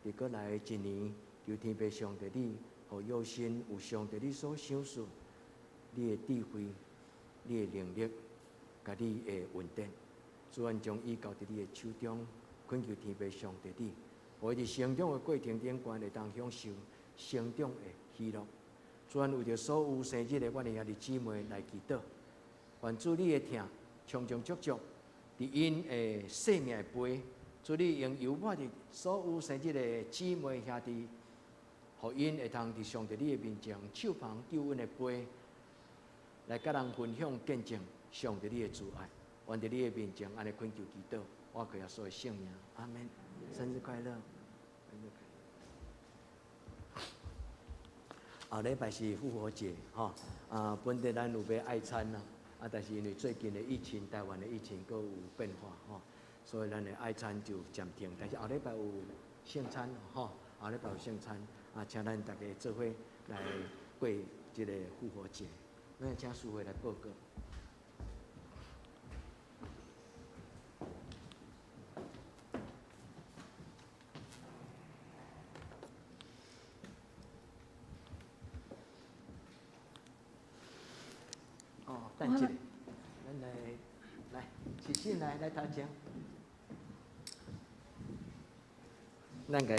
佇閣來的一年，求天父上帝你，予佑新有上帝你所賞賜，你的智慧、你的能力，佮你的恩典，主，阮將伊交佇你的手中，懇求天父上帝你，予伊佇成長的過程頂懸會當享受成長的喜樂。主，阮為著所有生日的阮的兄弟姊妹來祈禱，願主你的疼充充足足佇𪜶的生命的杯，主你用油抹佇所有生日的姊妹兄弟，予𪜶會通佇上帝你的面前手捧救恩的杯，來佮人分享見證上帝你的慈愛。願佇你的面前按呢懇求祈禱，我靠耶穌的聖名，阿們。生日快樂！生日快樂！後禮拜是復活節，吼啊，本地咱有欲愛餐啦，啊，但是因為最近的疫情，台灣的疫情閣有變化，吼，所以咱的愛餐就暫停。但是後禮拜有聖餐，吼，後禮拜有聖餐，啊。啊，請咱大家做伙來過這个復活節。咱請淑慧來報告。哦，等一下，咱來來，起信來來頭前，咱共。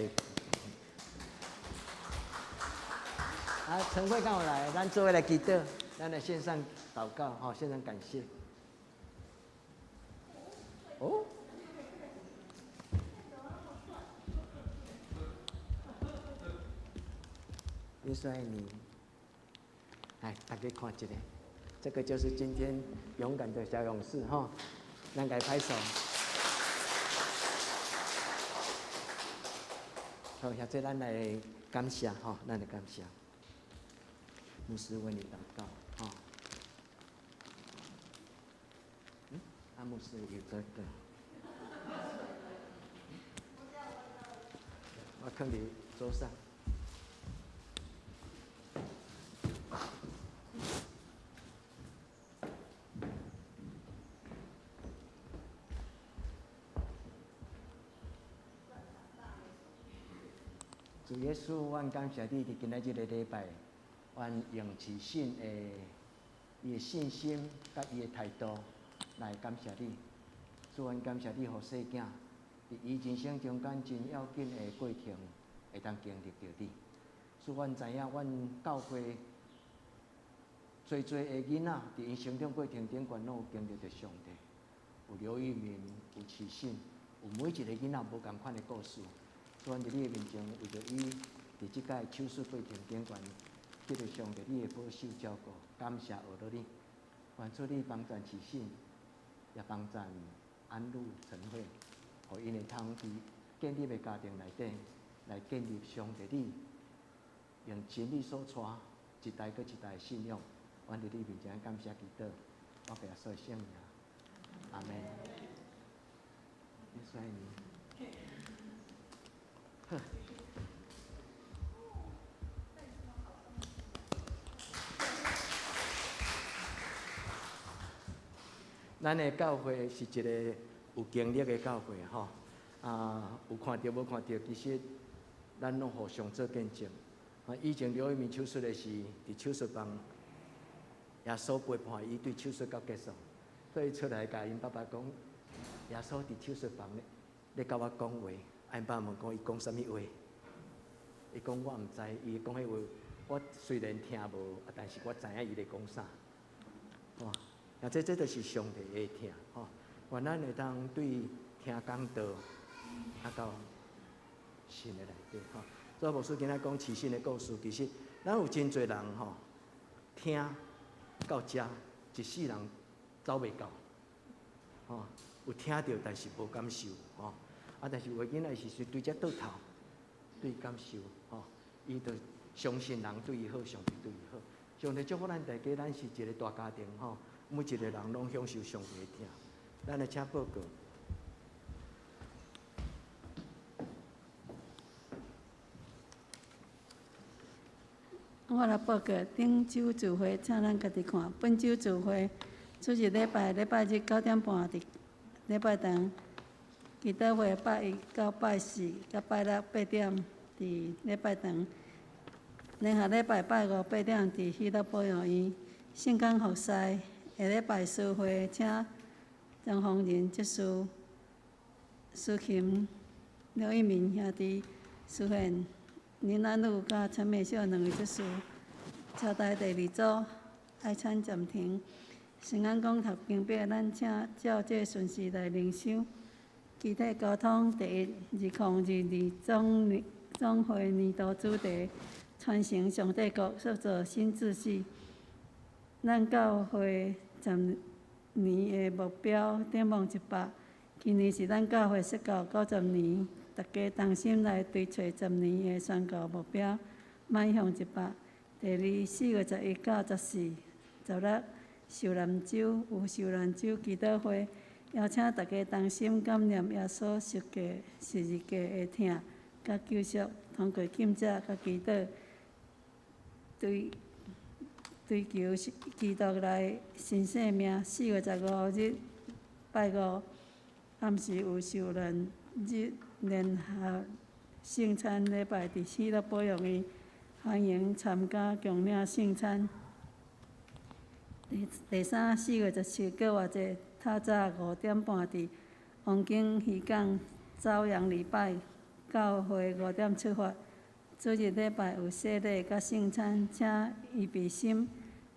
啊，陳慧剛有來，咱做伙來祈禱，咱來線上禱告，吼，線上感謝。哦。耶穌愛你，來，大家看一下，這個就是今天勇敢的小勇士，吼，咱共拍手。好，現在咱來感謝，吼，咱來感謝。牧師為你禱告，吼。嗯，阿牧師有這個，我放佇桌上。主耶穌，阮感謝你佇今仔這个禮拜，阮用自信的伊的信心佮伊的態度來感謝你。主，阮感謝你，予細囝佇伊人生中間真要緊的過程，會當經歷著你。主，阮知影，阮教會濟濟的囡仔佇𪜶成長過程頂懸攏有經歷著上帝，有劉玉明，有慈信，有每一个囡仔無仝款的故事。主，阮佇你的面前，為著伊佇這擺手術過程頂懸，得著上帝你的保守照顧，感謝阿羅你。願主你幫贊慈信，也幫贊安祿陳慧，予𪜶會通佇建立的家庭內底，來建立上帝你用真理所帶一代閣一代的信仰。阮佇你面前感謝祈禱，我奉耶穌的聖名，阿門。耶穌愛你。好。咱的教會是一个有經歷的教會，吼啊，有看著無看著，其實咱攏互相做見證。啊，以前劉一鳴手術的時，佇手術房，耶穌陪伴伊對手術到結束，所以出來共𪜶爸爸講，耶穌佇手術房咧，咧佮我講話，啊，𪜶爸問講伊講啥物話？伊講我毋知，伊講彼話，我雖然聽無，啊，但是我知影伊咧講啥。吼，啊，這就是上帝的疼，吼。願咱會當對聽講道，啊到信的內底，吼。所以牧師今仔講慈信的故事，其實咱有真濟人吼，聽到遮一世人走袂到，吼，有聽著，但是無感受，吼。啊，但是有的囡仔是對遮倒頭，對感受，吼，伊就相信人對伊好，上帝對伊好。上帝祝福咱大家，咱是一个大家庭，吼，每一个人攏享受上帝的疼。咱來請報告。我來報告，頂週聚會，請咱家己看。本週聚會，主日禮拜禮拜日9點半佇禮拜堂，祈禱會拜一到拜四，佮拜六8點佇禮拜堂。聯合禮拜拜五8點佇喜樂保養院。聖工服侍，下禮拜詩會請張宏仁執事、司琴劉一鳴兄弟、司弦林安祿佮陳美秀兩位執事。朝代第二組愛餐暫停。聖安講讀經表，咱請照這順序來靈修。肢體溝通第一，2022總會年度主題：傳承上帝國，塑造新秩序。咱教會十年的目標展望100，今年是咱教會設教90年，大家同心來追揣十年的宣告目標，邁向100。第二，4月11到14、16，受難週有受難週祈禱會，邀請大家同心感念耶穌十架十字架的疼，佮救贖，通過禁食佮祈禱，追追求基督來新生命。4月15日拜五暗時有受難日聯合聖餐禮拜，佇喜樂保養院，歡迎參加共領聖餐。第三，4月17復活節透早5點半佇黃金漁港朝陽禮拜，教會5點出發。主日禮拜有洗禮佮聖餐，請預備心。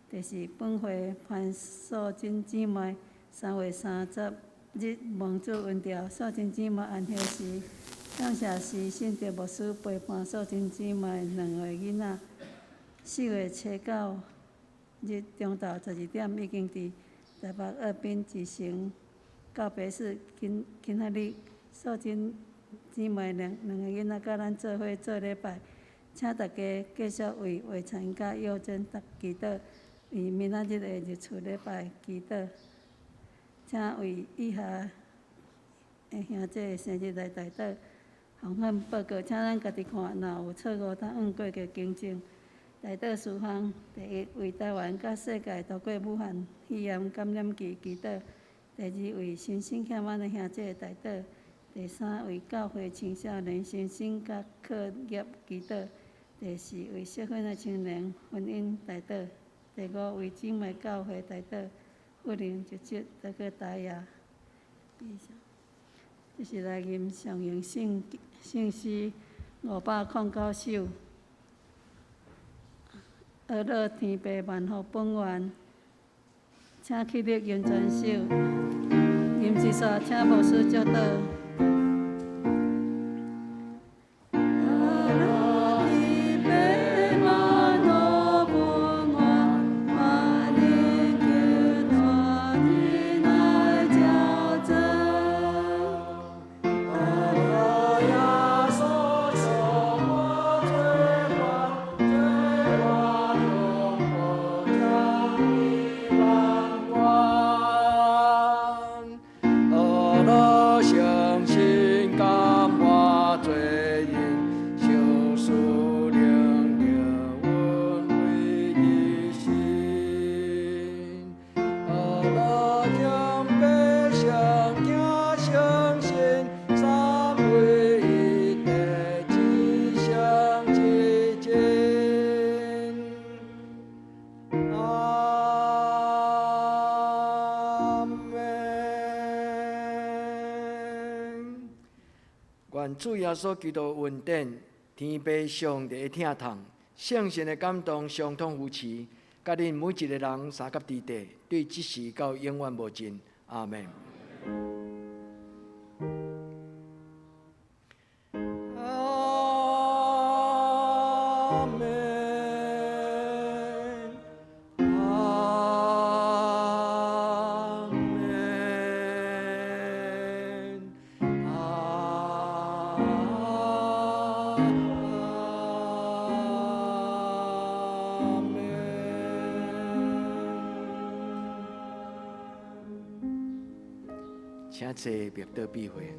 第四，本會潘素貞姊妹3月30日蒙主恩召，素貞姊妹安息時，感謝施信德牧師陪伴素貞姊妹兩个囡仔。4月初9日中晝12點已經佇台北二濱舉行告別式。今仔日素貞姊妹兩個囡仔佮咱做伙做禮拜，請大家繼續為偉成佮幼珍祈禱，為明仔日的日出禮拜祈禱，請為以下的兄弟的生日來代禱。奉獻報告，請咱家己看，若有錯誤，通按過去更正。代禱事項：第一，為台灣佮世界度過武漢肺炎感染期祈禱；第二，為身心欠滿的兄弟代禱；第三，為教會青少年身心佮課業祈禱；第四，為適婚的青年婚姻代禱；第五，為姊妹教會代禱，富寧一節得去打野。這是來吟常用聖詩509首。阿樂天父萬福本願，請起立吟全首，吟一煞，請牧師祝禱。阿樂天父萬福本願，萬靈求大仁愛照照。阿樂耶穌贖我罪患，罪我永不將你萬關。阿樂相信感我罪因，受數靈了阮為一心。阿樂將百姓行相信，三位一體至相至真。阿門。願主耶穌基督恩典、天父上帝的疼痛、聖神的感動、相通扶持，佮恁每一个人相佮佇底，對這時到永遠無盡。阿門。阿門。阿門。阿門。請坐，默禱閉會。